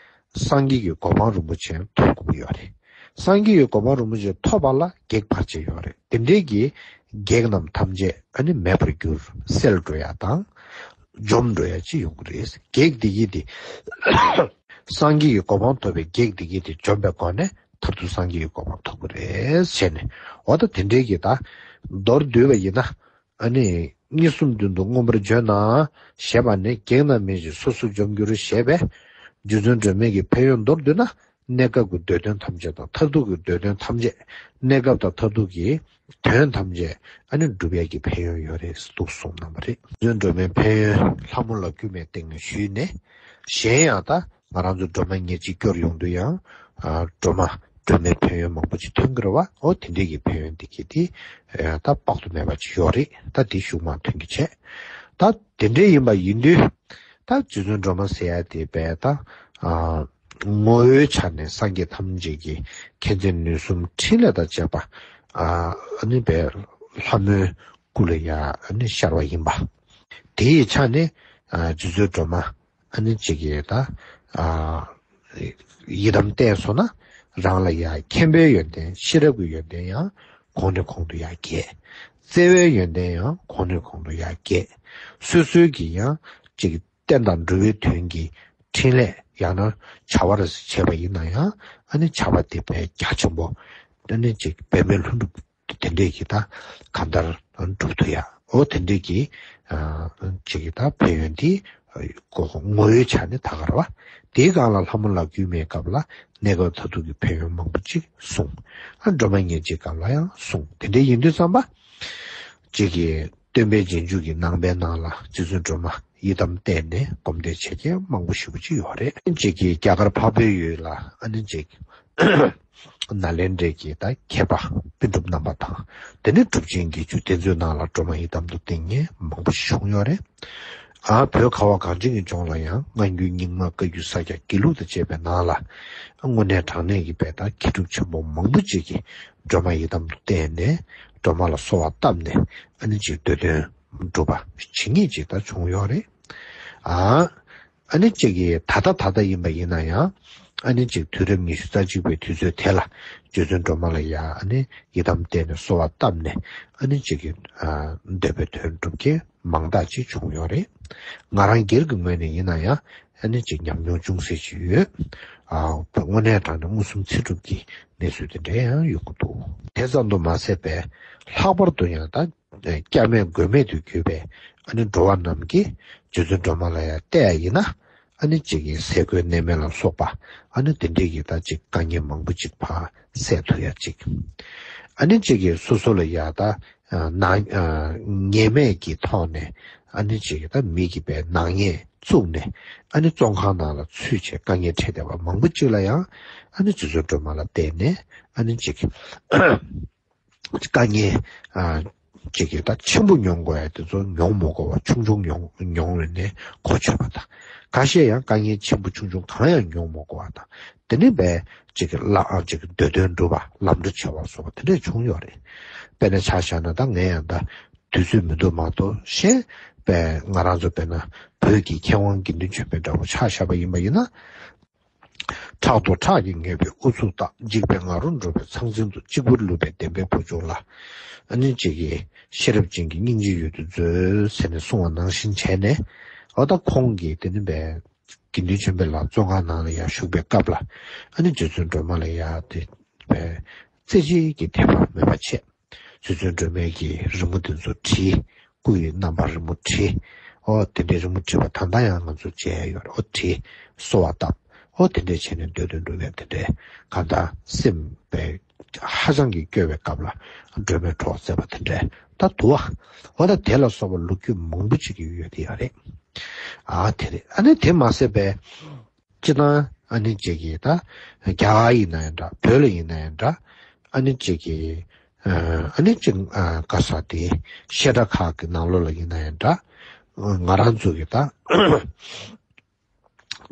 སངས་རྒྱས་ཀྱི་གོ་འཕང་རིན་པོ་ཆེ་ཐོབ་དགོས་ཀྱི་ཡོད་རེད། སངས་རྒྱས་ཀྱི་གོ་འཕང་རིན་པོ་ཆེ་ཐོབ་པ་ལ་བགེགས་བར་ཆད་ཡོད་རེད། དེ་འདྲའི་གི་བགེགས་རྣམས་ཐམས་ཅད་ཨ་ནི་མེད་པར་འགྱུར། སེལ་འགྲོ་ཡ་དང་། འཇོམས་འགྲོ་ཡ་ཅིག་ཡོང་གི་རེད། བགེགས་འདི་གི་དེ། སངས་རྒྱས་ཀྱི་གོ་འཕང་ཐོབ་པའི་བགེགས་འདི་གི་དེ་འཇོམས་པའི་སྒོ་ནས་མཐར་ཐུག་སངས་རྒྱས་ཀྱི་གོ་འཕང་ཐོབ་ཀྱི་རེད་ཟེར་ནས། འོ་ད་དེ་འདྲའི་གི་ད་མདོར་བསྡུས་པ་ཡིན་ན། ཨ་ནི་ གཉིས་གསུམ་བདུན་དུ་མངོན་པར་བརྗོད་ན། ཞེས་པ་ནི་བགེགས་རྣམས་མེད་ཅིང་སོ་སོར་འཇོམས་འགྱུར་ཞེས་པས། རྗེ་བཙུན་སྒྲོལ་མའི་གི་ཕན་ཡོན་མདོར་བསྡུས་ན། གནས་སྐབས་ཀྱི་འདོད་དོན་ཐམས་ཅད་དང་མཐར་ཐུག་གི་འདོད་དོན་ཐམས་ཅད། གནས་སྐབས་དང་མཐར་ཐུག་གི་དོན་ཐམས་ཅད་ཨ་ནི་འགྲུབ་ཡས་ཀྱི་ཕན་ཡོན་ཡོད་རེད་ཟེར་འདུག་གསུངས་གནང་བ་རེད། རྗེ་བཙུན་སྒྲོལ་མའི་ཕན་ཡོན་ལྷ་མོ་ལ་གུས་མའི་སྟེང་ནས་ཞུས་ནས། གཞན་ཡང་ད་ང་རང་ཚོ་སྒྲོལ་མ་ཉེར་གཅིག་སྐྱོར་ཡོང་དུས་ཡང་། ཨ། སྒྲོལ་མ་སྒྲོལ་མའི་ཕན་ཡོན་མང་པོ་ཅིག་ཐོན་གྱི་རེད་བ། འོ་དེ་འདྲས་ཀྱི་ཕན་ཡོན་འདི་གས་དེ་ད་དཔག་ཏུ་མེད་པ་ཅིག་ཡོད་རེད། ད་དེ་ཤུགས་མང་ཐོན་གྱི་བྱས། ད་དེ་འདྲས་ཡིན་པ་ཡིན་དུས། ད་རྗེ་བཙུན་སྒྲོལ་མ་ཟེར་ཡ་དེ་བས་ད། ཨ། ངོ་བོའི་ཆ་ནས་སངས་རྒྱས་ཐམས་ཅད་ཀྱི་མཁྱེན་བརྩེ་ནུས་གསུམ་འཕྲིན་ལས་དང་བཅས་པ། ཨ། ཨ་ནི་བས་ལྷ་མོའི་སྐུ་ལ་ཡ་ཨ་ནི་ཤར་བ་ཡིན་པ། དེའི་ཆ་ནས། ཨ། རྗེ་བཙུན་སྒྲོལ་མ་ཨ་ནི་གཅིག་གིས་ད། ཨ། ཡི་དམ་བསྟེན་སོང་ན་རང་ལ་ཡ་མཁྱེན་པའི་ཡོན་ཏན་ཤེས་རབ་ཀྱི་ཡོན་ཏན་ཡང་གོང་ནས་གོང་དུ་ཡ་རྒྱས། བརྩེ་བའི་ཡོན་ཏན་ཡང་གོང་ནས་གོང་དུ་ཡ་རྒྱས། སོ་སོའི་གི་ཡང་གཅིག་བསྟན་དང་འགྲོ་བའི་དོན་གྱི་འཕྲིན་ལས་ཡང་ན་བྱ་བ་རེ་བྱས་པ་ཡིན་ན་ཡང་ཨ་ནི་བྱ་བ་དེ་བས་རྒྱ་ཆེན་པོ། ཨ་ནི་གཅིག་འབད་མེད་ལྷུན་གྲུབ་དེ་འདྲས་ཀྱི་ད་གང་ལྟར་འགྲུབ་ཐུབ་ཡ། འོ་དེ་འདྲས་ཀྱི་ཨ་གཅིག་གི་ད་ཕན་ཡོན་དེ་ངོ་བོའི་ཆ་ནས་ད་ག་རེ་བ། དེའི་སྒང་ལ་ལྷ་མོ་ལ་གུས་མའི་སྐབས་ལ་གནས་སྐབས་མཐར་ཐུག་གི་ཕན་ཡོན་མང་པོ་ཅིག་གསུངས། ཨ། སྒྲོལ་མ་ཉེར་གཅིག་སྐབས་ལ་ཡང་གསུངས། དེ་འདྲས་ཡིན་དུས་ཙམ་པ། གཅིག་གི་སྟོན་པའི་རྗེས་འཇུག་གི་ནང་པའི་ནང་ལ་རྗེ་བཙུན་སྒྲོལ་མ་ཡི་དམ་བསྟེན་ནས་སྒོམ་བཟླས་བྱེད་མཁན་མང་པོ་ཞེ་པོ་ཅིག་ཡོད་རེད། གཅིག་གི་རྒྱ་གར་འཕགས་པའི་ཡུལ་ལ་ཨ་ནི་གཅིག་ནཱ་ལེནྡྲའི་གི་ད་མཁས་པ་པཎ་གྲུབ་རྣམ་པ་དང་། དེ་ནས་གྲུབ་ཆེན་བརྒྱད་ཅུ་དེ་ཚོའི་ནང་ལ་སྒྲོལ་མ་ཡི་དམ་དུ་བསྟེན་མཁན་མང་པོ་ཞིག་བྱུང་ཡོད་རེད། ཨ། བོད་ཁ་བ་གངས་ཅན་གྱི་ལྗོངས་ལ་ཡང་སྔ་འགྱུར་རྙིང་མ་བཀའ་བརྒྱུད་ས་སྐྱ་དགེ་ལུགས་དང་བཅས་པའི་ནང་ལ་དངོས་གནས་དྲང་གནས་ཀྱི་བས་ད་མཁས་གྲུབ་ཆེན་པོ་མང་པོ་ཅིག་གིས་སྒྲོལ་མ་ཡི་དམ་དུ་བསྟེན་ནས་སྒྲོལ་མ་ལ་གསོལ་བ་བཏབ་ནས་ཨ་ནི་གཅིག་འདོད་དོན་འགྲུབ་པ་ཇི་སྙེད་ཅིག་ད་བྱུང་ཡོད་རེད། ཨ། ཨ་ནི་གཅིག་གིས་ད་ལྟ་ད་ལྟ་ཡིན་པ་ཡིན་ན་ཡང་། ཨ་ནི་གཅིག་དུས་རབས་ཉི་ཤུ་རྩ་གཅིག་པའི་དུས་ཚོད་དེ་ལ་རྗེ་བཙུན་སྒྲོལ་མ་ལ་ཡ་ཨ་ནི་ཡི་དམ་བསྟེན་ནས་གསོལ་བ་བཏབ་ནས་ཨ་ནི་གཅིག་གིས་ཨ་འདོད་པའི་དོན་འགྲུབ་མཁན་མང་དག་ཅིག་བྱུང་ཡོད་རེད། ང་རང་སྒེར་གྱི་ངོས་ནས་ཡིན་ན་ཡང་ཨ་ནི་གཅིག་ཉམས་མྱོང་ཅུང་ཟད་ཅིག་ཡོད། ཨ། དངོས་གནས་དྲང་གནས་མངོན་སུམ་ཚེ་སྒྲུབ་ཀྱི་གནས་ཚུལ་དེ་འདྲ་ཡང་ཡོང་གི་འདུག་དེ་ཙམ་དུ་མ་ཟད་པའི་ལྷག་པར་དུ་ཡང་ད། སྐྱབས་མེད་མགོན་མེད་དུ་གྱུར་པའི་ཨ་ནི་འགྲོ་བ་རྣམས་ཀྱིས་རྗེ་བཙུན་སྒྲོལ་མ་ལ་ཡང་བལྟས་ཡ་ཡིན་ན། ཨ་ནི་གཅིག་གིས་ཟས་གོས་གནས་མལ་ལ་སོགས་པ་ཨ་ནི་དེ་འདྲས་ཀྱི་ད་གཅིག་དཀའ་ངལ་མང་པོ་ཅིག་ཕར་སེལ་ཐུབ་ཡ་གཅིག་ཨ་ནི་གཅིག་གིས་སོ་སོ་ལ་ཡ་ད་ནག་ཉེས་མེད་ཀྱི་ཐོག་ནས་ཨ་ནི་གཅིག་གིས་ད་མི་གི་པའི་ནག་ཉེས་བཙུགས་ནས་ཨ་ནི་བཙོན་ཁང་ནང་ལ་ཚུད་བྱས་དཀའ་ངལ་འཕྲད་བསྡད་པ་མང་པོ་ཅིག་ལ་ཡང་ཨ་ནི་རྗེ་བཙུན་སྒྲོལ་མ་ལ་བལྟས་ནས་ཨ་ནི་གཅིག་དཀའ་ངལ་ཨ་ཅིག་གིས་ད་ཆེན་པོ་མྱོང་དགོས་ཡ་དེ་ཚོ་མྱོང་མ་དགོས་པ་ཆུང་ཆུང་མྱོང་མྱོང་བས་ནས་གོ་ཆོད་པ་དང་། ཁ་ཤས་ཡང་དཀའ་ངལ་ཆེན་པོ་ཆུང་ཆུང་གང་ཡང་མྱོང་མ་དགོས་པ་དང་། དེ་ནས་བས་ཅིག་གི་ལ་ཨ་ཅིག་གི་འདོད་དོན་འགྲུབ་པ་ལམ་འགྲོ་བྱ་བ་སོགས་པ་དེ་འདྲས་བྱུང་ཡོད་རེད། དཔེར་ན་ཆ་བཞག་ན་ད་ངས་ཡང་ད་དུས་ཚོད་མི་འདུག་མ་གཏོགས་གཞན་བས་ང་རང་ཚོ་དཔེར་ན་བོད་ཀྱི་མཁས་དབང་དགེ་འདུན་ཆོས་འཕེལ་འདྲ་པོ་ཆ་བཞག་པ་ཡིན་པ་ཡིན་ན། ཕྲག་དོག་ཁྲག་གིས་ངེས་པའི་ཨུ་ཚུགས་དག་འཇིགས་པས་ང་རོ་འགྲོ་བའི་ཚང་ཚིང་དུ་གཅིག་པུར་ལུས་པའི་བདེན་པའི་བུ་ཆུང་ལ། ཨ་ནི་གཅིག་གིས་ཤེས་རབ་ཅན་གྱི་སྙིང་རྗེ་ཡུལ་དུ་མཛོད་ཟེར་ནས་གསུངས་པ་ནང་བཞིན་བྱས་ནས། འོ་ད་ཁོང་གིས་དེ་ནི་བས་དགེ་འདུན་ཆོས་འཕེལ་ལགས་བཙོན་ཁང་ནང་ལ་ཡར་བཞུགས་པའི་སྐབས་ལ་ཨ་ནི་རྗེ་བཙུན་སྒྲོལ་མ་ལ་ཡར་དེ་བས་རྩེ་གཅིག་གི་དད་པ་མེད་པ་བྱས། རྗེ་བཙུན་སྒྲོལ་མའི་གི་རི་མོ་དེ་ཚོ་བྲིས། སྐུ་ཡི་རྣམ་པར་རི་མོ་བྲིས། ཨོ་དེ་འདྲའི་རི་མོ་བྲིས་པ་ད་ལྟ་ཡང་ང་ཚོ་མཇལ་ཡོད་རེད། ཨོ་བྲིས། གསོལ་བ་བཏབ། ཨོ་དེ་འདྲའི་བྱས་ནས་འདོད་དོན་འགྲུབ་ཡ་དེ་འདྲའི་གང་ལྟར་སེམས་པའི་ཧ་ཅང་གི་སྐྱོ་བའི་སྐབས་ལ་སྒྲོལ་མའི་གྲོགས་བཙལ་བ་དེ་འདྲའི་ད་འདུག་བ། ཨོ་ད་དེ་ལ་སོགས་པ་ལོ་རྒྱུས་མང་པོ་ཅིག་ཡོད་དེ་ཡ་རེད། ཨ་དེ་རེད། ཨ་ནི་དེ་མ་ཟད་པའི། སྤྱིར་བཏང་ཨ་ནི་གཅིག་གིས་ད་རྒྱ་གར་ཡིན་ན་ཡང་འདྲ། བོད་ལ་ཡིན་ན་ཡང་འདྲ། ཨ་ནི་གཅིག་གིས་ཨ་ནི་གཅིག་ག་ས་དེ་བཤད་གྲྭ་ཁག་གི་ནང་ལོགས་ལ་ཡིན་ན་ཡང་འདྲ། ང་རང་ཚོ་གི་ད་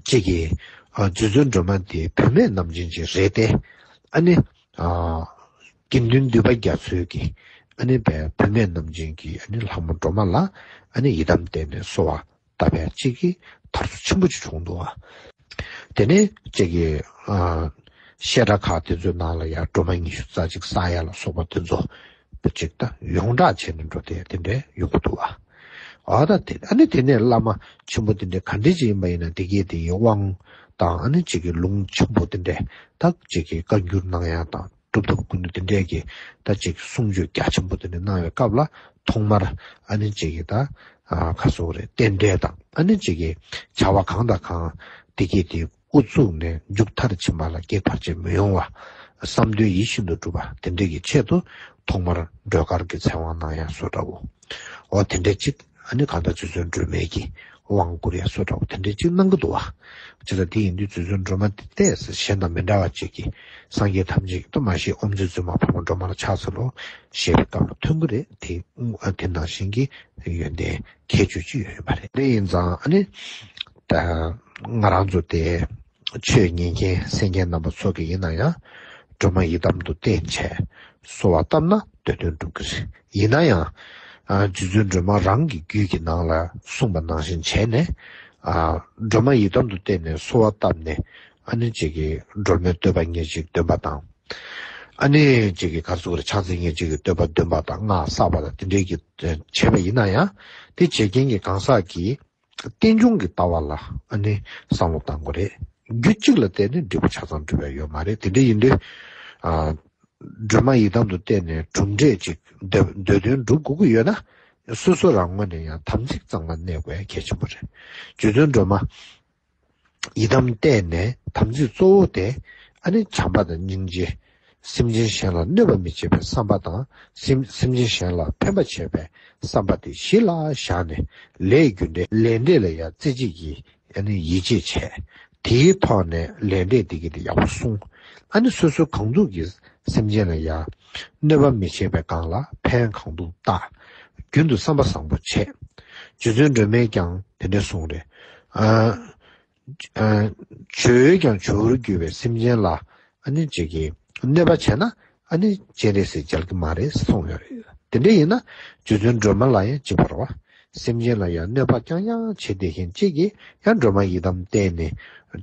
གཅིག་གིས་རྗེ་བཙུན་སྒྲོལ་མ་དེ་བུད་མེད་རྣམ་བྱན་ཅིག་རེད་དེ། ཨ་ནི་དགེ་འདུན་འདུས་པ་རྒྱ་མཚོས་ཀྱིས་ཨ་ནི་བུད་མེད་རྣམ་བྱན་གྱི་ཨ་ནི་ལྷ་མོ་སྒྲོལ་མ་ལ་ཨ་ནི་ཡི་དམ་བསྟན་ནས་གསོལ་བ། ལྟ་བའི་གཅིག་གིས་དར་སོ་ཆེན་པོ་ཅིག་བྱུང་འདུག་བ། དེ་ནས་གཅིག་གིས་ཨ་བཤད་གྲྭ་ཁག་དེ་ཚོའི་ནང་ལ་ཡང་སྒྲོལ་མ་ཉི་ཤུ་རྩ་གཅིག་བསགས་ཡ་ལ་སོགས་པ་དེ་ཚོ་གཅིག་ད་ཡོངས་གྲགས་བྱས་ནས་འགྲོ་དེ་དེ་འདྲའི་ཡོང་གི་འདུག་བ། ཨ་ད་དེ་ཨ་ནི་དེ་ནས་བླ་མ་ཆེན་པོ་དེ་འདྲའི་ག་འདྲས་ཅིག་ཡིན་པ་ཡིན་ན་དེ་གས་དེ་ཡི་དབང་དང་ཨ་ནི་གཅིག་གི་ལུང་ཆེན་པོ་དེ་འདྲའི་ད་གཅིག་གི་བཀའ་འགྱུར་གནང་ཡ་དང་། གྲུབ་ཐོབ་ཀུན་འདུས་དེ་འདྲས་ཀྱིས་ད་ཅིག་གསུང་ཆོས་རྒྱ་ཆེན་པོ་དེ་འདྲ་གནང་བའི་སྐབས་ལ་ ཐོག་མར་ཨ་ནི་ཅིག་གི་ད་ཨ་ག་སོགས་རེད། རྟེན་འབྲེལ་དང་ཨ་ནི་ཅིག་གི་བྱ་བ་གང་དང་གང་དེ་གས་དེ་དབུ་བཙུགས་ནས་མཇུག་མཐར་ཕྱིན་པ་ལ་བགེགས་བར་ཆད་མི་ཡོང་བ། བསམ་དོན་ཡིད་བཞིན་དུ་འགྲུབ་པ་དེ་འདྲ་གི་ཆེད་དུ་ཐོག་མར་སྒྲོལ་དཀར་གྱི་ཚེ་དབང་གནང་ཡ་བཟོ་འདྲ་བོ། འོ་དེ་འདྲ་ཅིག་ཨ་ནི་གང་ལྟར་རྗེ་བཙུན་སྒྲོལ་མའི་གི་དབང་བསྐུར་ཡ་བཟོ་འདྲ་བོ་དེ་འདྲ་ཅིག་གནང་གི་འདུག་བ། ཅི་ལྟར་དེ་ཡིན་དུས་རྗེ་བཙུན་སྒྲོལ་མ་དེ་ཏོག་ཙམ་གཞན་དང་མི་འདྲ་བ་ཅིག་གིས་སངས་རྒྱས་ཐམས་ཅད་ཀྱི་ཏོ་མ་ཤེས་ཨོམ་ཆི་བཙུན་མ་ཕོ་མོ་སྒྲོལ་མ་ལ་ཕྱག་འཚལ་ལོ་ཞེས་པའི་སྐབས་ལ་ཐོན་གི་རེད། དེ་དེ་ནང་བཞིན་གྱི་ཡོན་ཏན་ཁྱད་ཆོས་ཅིག་ཡོད་པ་རེད། དེ་ཡིན་ཙང་ཨ་ནི་ད་ང་རང་ཚོ་དེ་ཆོས་ཉན་མཁན་གསན་མཁན་རྣམ་པ་ཚོ་གི་ཡིན་ན་ཡང་སྒྲོལ་མ་ཡི་དམ་དུ་བསྟེན་བྱས་གསོལ་བ་བཏབ་ན་འདོད་དོན་འགྲུབ་ཀྱི་རེད། ཡིན་ན་ཡང་ཨ་རྗེ་བཙུན་སྒྲོལ་མ་རང་གི་རྒྱུད་ཀྱི་ནང་ལ་གསུངས་པ་ནང་བཞིན་བྱས་ནས་ཨ་སྒྲོལ་མ་ཡི་དམ་དུ་བསྟེན་ནས་གསོལ་བ་བཏབ་ནས་ཨ་ནི་ཅིག་གི་སྒྲོལ་མའི་བསྟོད་པ་ཉེར་གཅིག་འདོན་པ་དང་། ཨ་ནི་ཅིག་གི་ག་རེ་ཟེར་དགོས་རེད། ཕྱག་འཚལ་ཉེར་གཅིག་གི་བསྟོད་པ་འདོན་པ་དང་སྔགས་བསགས་པ་དང་དེ་འདྲའི་གི་བྱས་པ་ཡིན་ན་ཡང་དེ་བྱེད་མཁན་གྱི་གང་ཟག་གིས་རྟེན་འབྱུང་གི་ལྟ་བ་ལ་ཨ་ནི་བསམ་བློ་གཏང་དགོས་རེད། རྒྱུ་གཅིག་ལ་བརྟེན་ནས་འབྲས་བུ་ཆ་ཚང་འགྲུབ་ཡ་ཡོད་མ་རེད། དེ་འདྲ་ཡིན་དུས་ཨ་སྒྲོལ་མ་ཡི་དམ་དུ་བསྟེན་ནས་གྲུབ་འབྲས་ཅིག་འདོད་འདོད་དོན་འགྲུབ་དགོས་ཀྱི་ཡོད་ན་སོ་སོ་རང་ངོས་ནས་ཡང་དམ་ཚིག་གཙང་མ་གནས་དགོས་ཡ་གལ་ཆེན་པོ་རེད། རྗེ་བཙུན་སྒྲོལ་མ་ཡི་དམ་བསྟེན་ནས་དམ་ཚིག་གཙོ་བོ་དེ་ཨ་ནི་བྱམས་པ་དང་སྙིང་རྗེ། སེམས་ཅན་གཞན་ལ་གནོད་པ་མི་བྱེད་པའི་བསམ་པ་དང་སེམས་སེམས་ཅན་གཞན་ལ་ཕན་པ་བྱེད་པའི་བསམ་པ་དེ་གཞི་ལ་བཞག་ནས་ལས་རྒྱུ་འབྲས་ལས་འབྲས་ལ་ཡང་རྩེ་གཅིག་གིས་ཨ་ནི་ཡིད་ཆེས་བྱས། དེའི་ཐོག་ནས་ལས་འབྲས་དེ་གི་དེ་ཡག་པོ་སྲུང་། ཨ་ནི་སོ་སོའི་གང་ཐུབ་ཀྱིས་སེམས་ཅན་ལ་ཡང་གནོད་པ་མི་བྱེད་པའི་སྒང་ལ་ཕན་གང་ཐུབ་བཏགས། རྒྱུན་དུ་བསམ་པ་བཟང་པོ་བྱས། རྗེ་བཙུན་སྒྲོལ་མས་ཀྱང་དེ་འདྲ་གསུངས་རེད། ཨ། ཨ། བྱོས་ཀྱང་བྱོས་རུ་གྱུར་པའི་སེམས་ཅན་ལ་ཨ་ནི་ཅིག་གིས་གནོད་པ་བྱས་ན་ཨ་ནི་སྤྱན་རས་གཟིགས་མཇལ་གྱི་མ་རེད་གསུངས་ཡོད་རེད། དེ་འདྲ་ཡིན་ན་རྗེ་བཙུན་སྒྲོལ་མ་ལ་ཡང་ཅི་བར་བ། སེམས་ཅན་ལ་ཡང་གནོད་པ་རྐྱང་རྐྱང་བྱེད་བསྡད་མཁན་གཅིག་གིས་ཡང་སྒྲོལ་མ་ཡི་དམ་བསྟེན་ནས་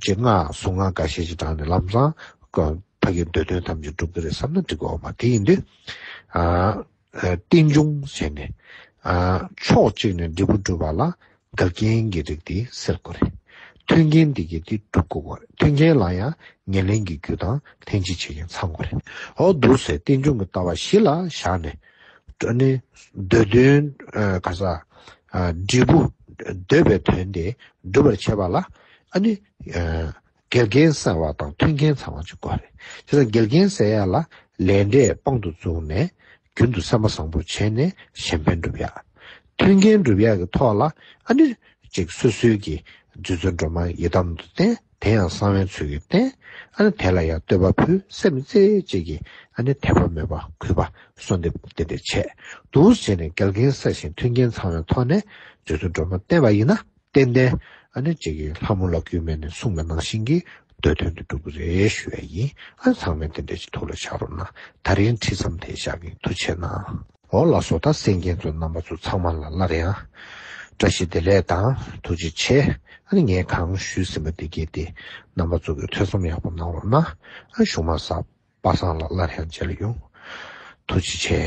ཅིག་སྔགས་གཟུངས་སྔགས་འགའ་ཤས་ཅིག་བགྲངས་ནས་ལམ་སང་ཕ་གི་འདོད་དོན་ཐམས་ཅད་འགྲུབ་ཀྱི་རེད་བསམ་ན་འགྲིག་གི་ཡོད་མ་རེད། དེ་ཡིན་དུས་ཨ། རྟེན་འབྱུང་བྱས་ནས་ཨ། ཕྱོགས་གཅིག་ནས་འབྲས་བུ་སྒྲུབ་པ་ལ་འགལ་རྐྱེན་གྱི་རིགས་དེ་སེལ་དགོས་རེད། མཐུན་རྐྱེན་འདི་གས་དེ་སྒྲུབ་དགོས་རེད། མཐུན་རྐྱེན་ལ་ཡང་ཉེར་ལེན་གྱི་རྒྱུ་དང་ལྷན་ཅིག་བྱེད་མཁན་ཚང་དགོས་རེད། འོ་འདུག་སེ་རྟེན་འབྱུང་གི་ལྟ་བ་གཞི་ལ་བཞག་ནས་ཨ་ནི་འདོད་དོན་ག་ས་འབྲས་བུ་འདོད་པའི་དོན་དེ་འགྲུབ་པར་བྱེད་པ་ལ་ཨ་ནི་འགལ་རྐྱེན་སེལ་བ་དང་མཐུན་རྐྱེན་ཚང་བ་ཅིག་དགོས་རེད། དེ་ཚོ་འགལ་རྐྱེན་སེལ་ཡ་ལ་ལས་འབྲས་དཔང་དུ་བཙུགས་ནས་རྒྱུན་དུ་བསམ་པ་བཟང་པོ་བྱས་ནས་གཞན་ཕན་སྒྲུབ་ཡ། མཐུན་རྐྱེན་སྒྲུབ་ཡ་གི་ཐོག་ལ་ཨ་ནི་ཅིག་སོ་སོའི་གི་རྗེ་བཙུན་སྒྲོལ་མ་ཡི་དམ་དུ་བསྟེན། དེ་ཡང་གསང་བའི་ཚུལ་གྱིས་བསྟེན། ཨ་ནི་དེ་ལ་ཡང་བསྟོད་པ་ཕུལ། སེམས་རྩེ་གཅིག་གིས་ཨ་ནི་དད་པ་མོས་པ་གུས་པ་གསོལ་འདེབས་དེ་འདྲ་བྱས། འདུག་བྱས་ནས་འགལ་རྐྱེན་སེལ་ཞིང་མཐུན་རྐྱེན་ཚང་བའི་ཐོག་ནས་རྗེ་བཙུན་སྒྲོལ་མ་བསྟེན་པ་ཡིན་ན། ཏན་ཏན་ཨ་ནི་གཅིག་གིས་ལྷ་མོ་ལ་བསྐུལ་མས་ནས་གསུངས་པ་ནང་བཞིན་གྱི་འདོད་དོན་དེ་འགྲུབ་ཀྱི་རེད་ཞུ་ཡ་ཡིན། ཨ་ནི་ཚང་མས་དེ་འདྲ་ཅིག་ཐུགས་ལ་འཆར་རོགས་གནང་། ད་རིང་ཁྲིད་མཚམས་དེ་བཞག་གི། ཐུགས་རྗེ་གནང་། འོ་ལགས་སོ། ད་གསན་མཁན་ཚོ་རྣམ་པ་ཚོ་ཚང་མ་ལ་སླར་ཡང་བཀྲ་ཤིས་བདེ་ལེགས་དང་ཐུགས་རྗེ་ཆེ། ཨ་ནི་ངས་གང་ཞུས་ཟིན་པ་དེ་གས་དེ་རྣམ་པ་ཚོ་གིས་ཐོས་བསམ་ཡག་པོ་གནང་རོགས་གནང་། ཨ་གཞུག་མ་གཟའ་པ་སངས་ལ་སླར་ཡང་མཇལ་ཡོང་། ཐུགས་རྗེ་ཆེ།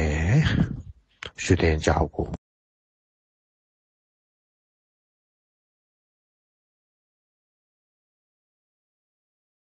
བཞུགས་གདན་འཇགས་དགོས།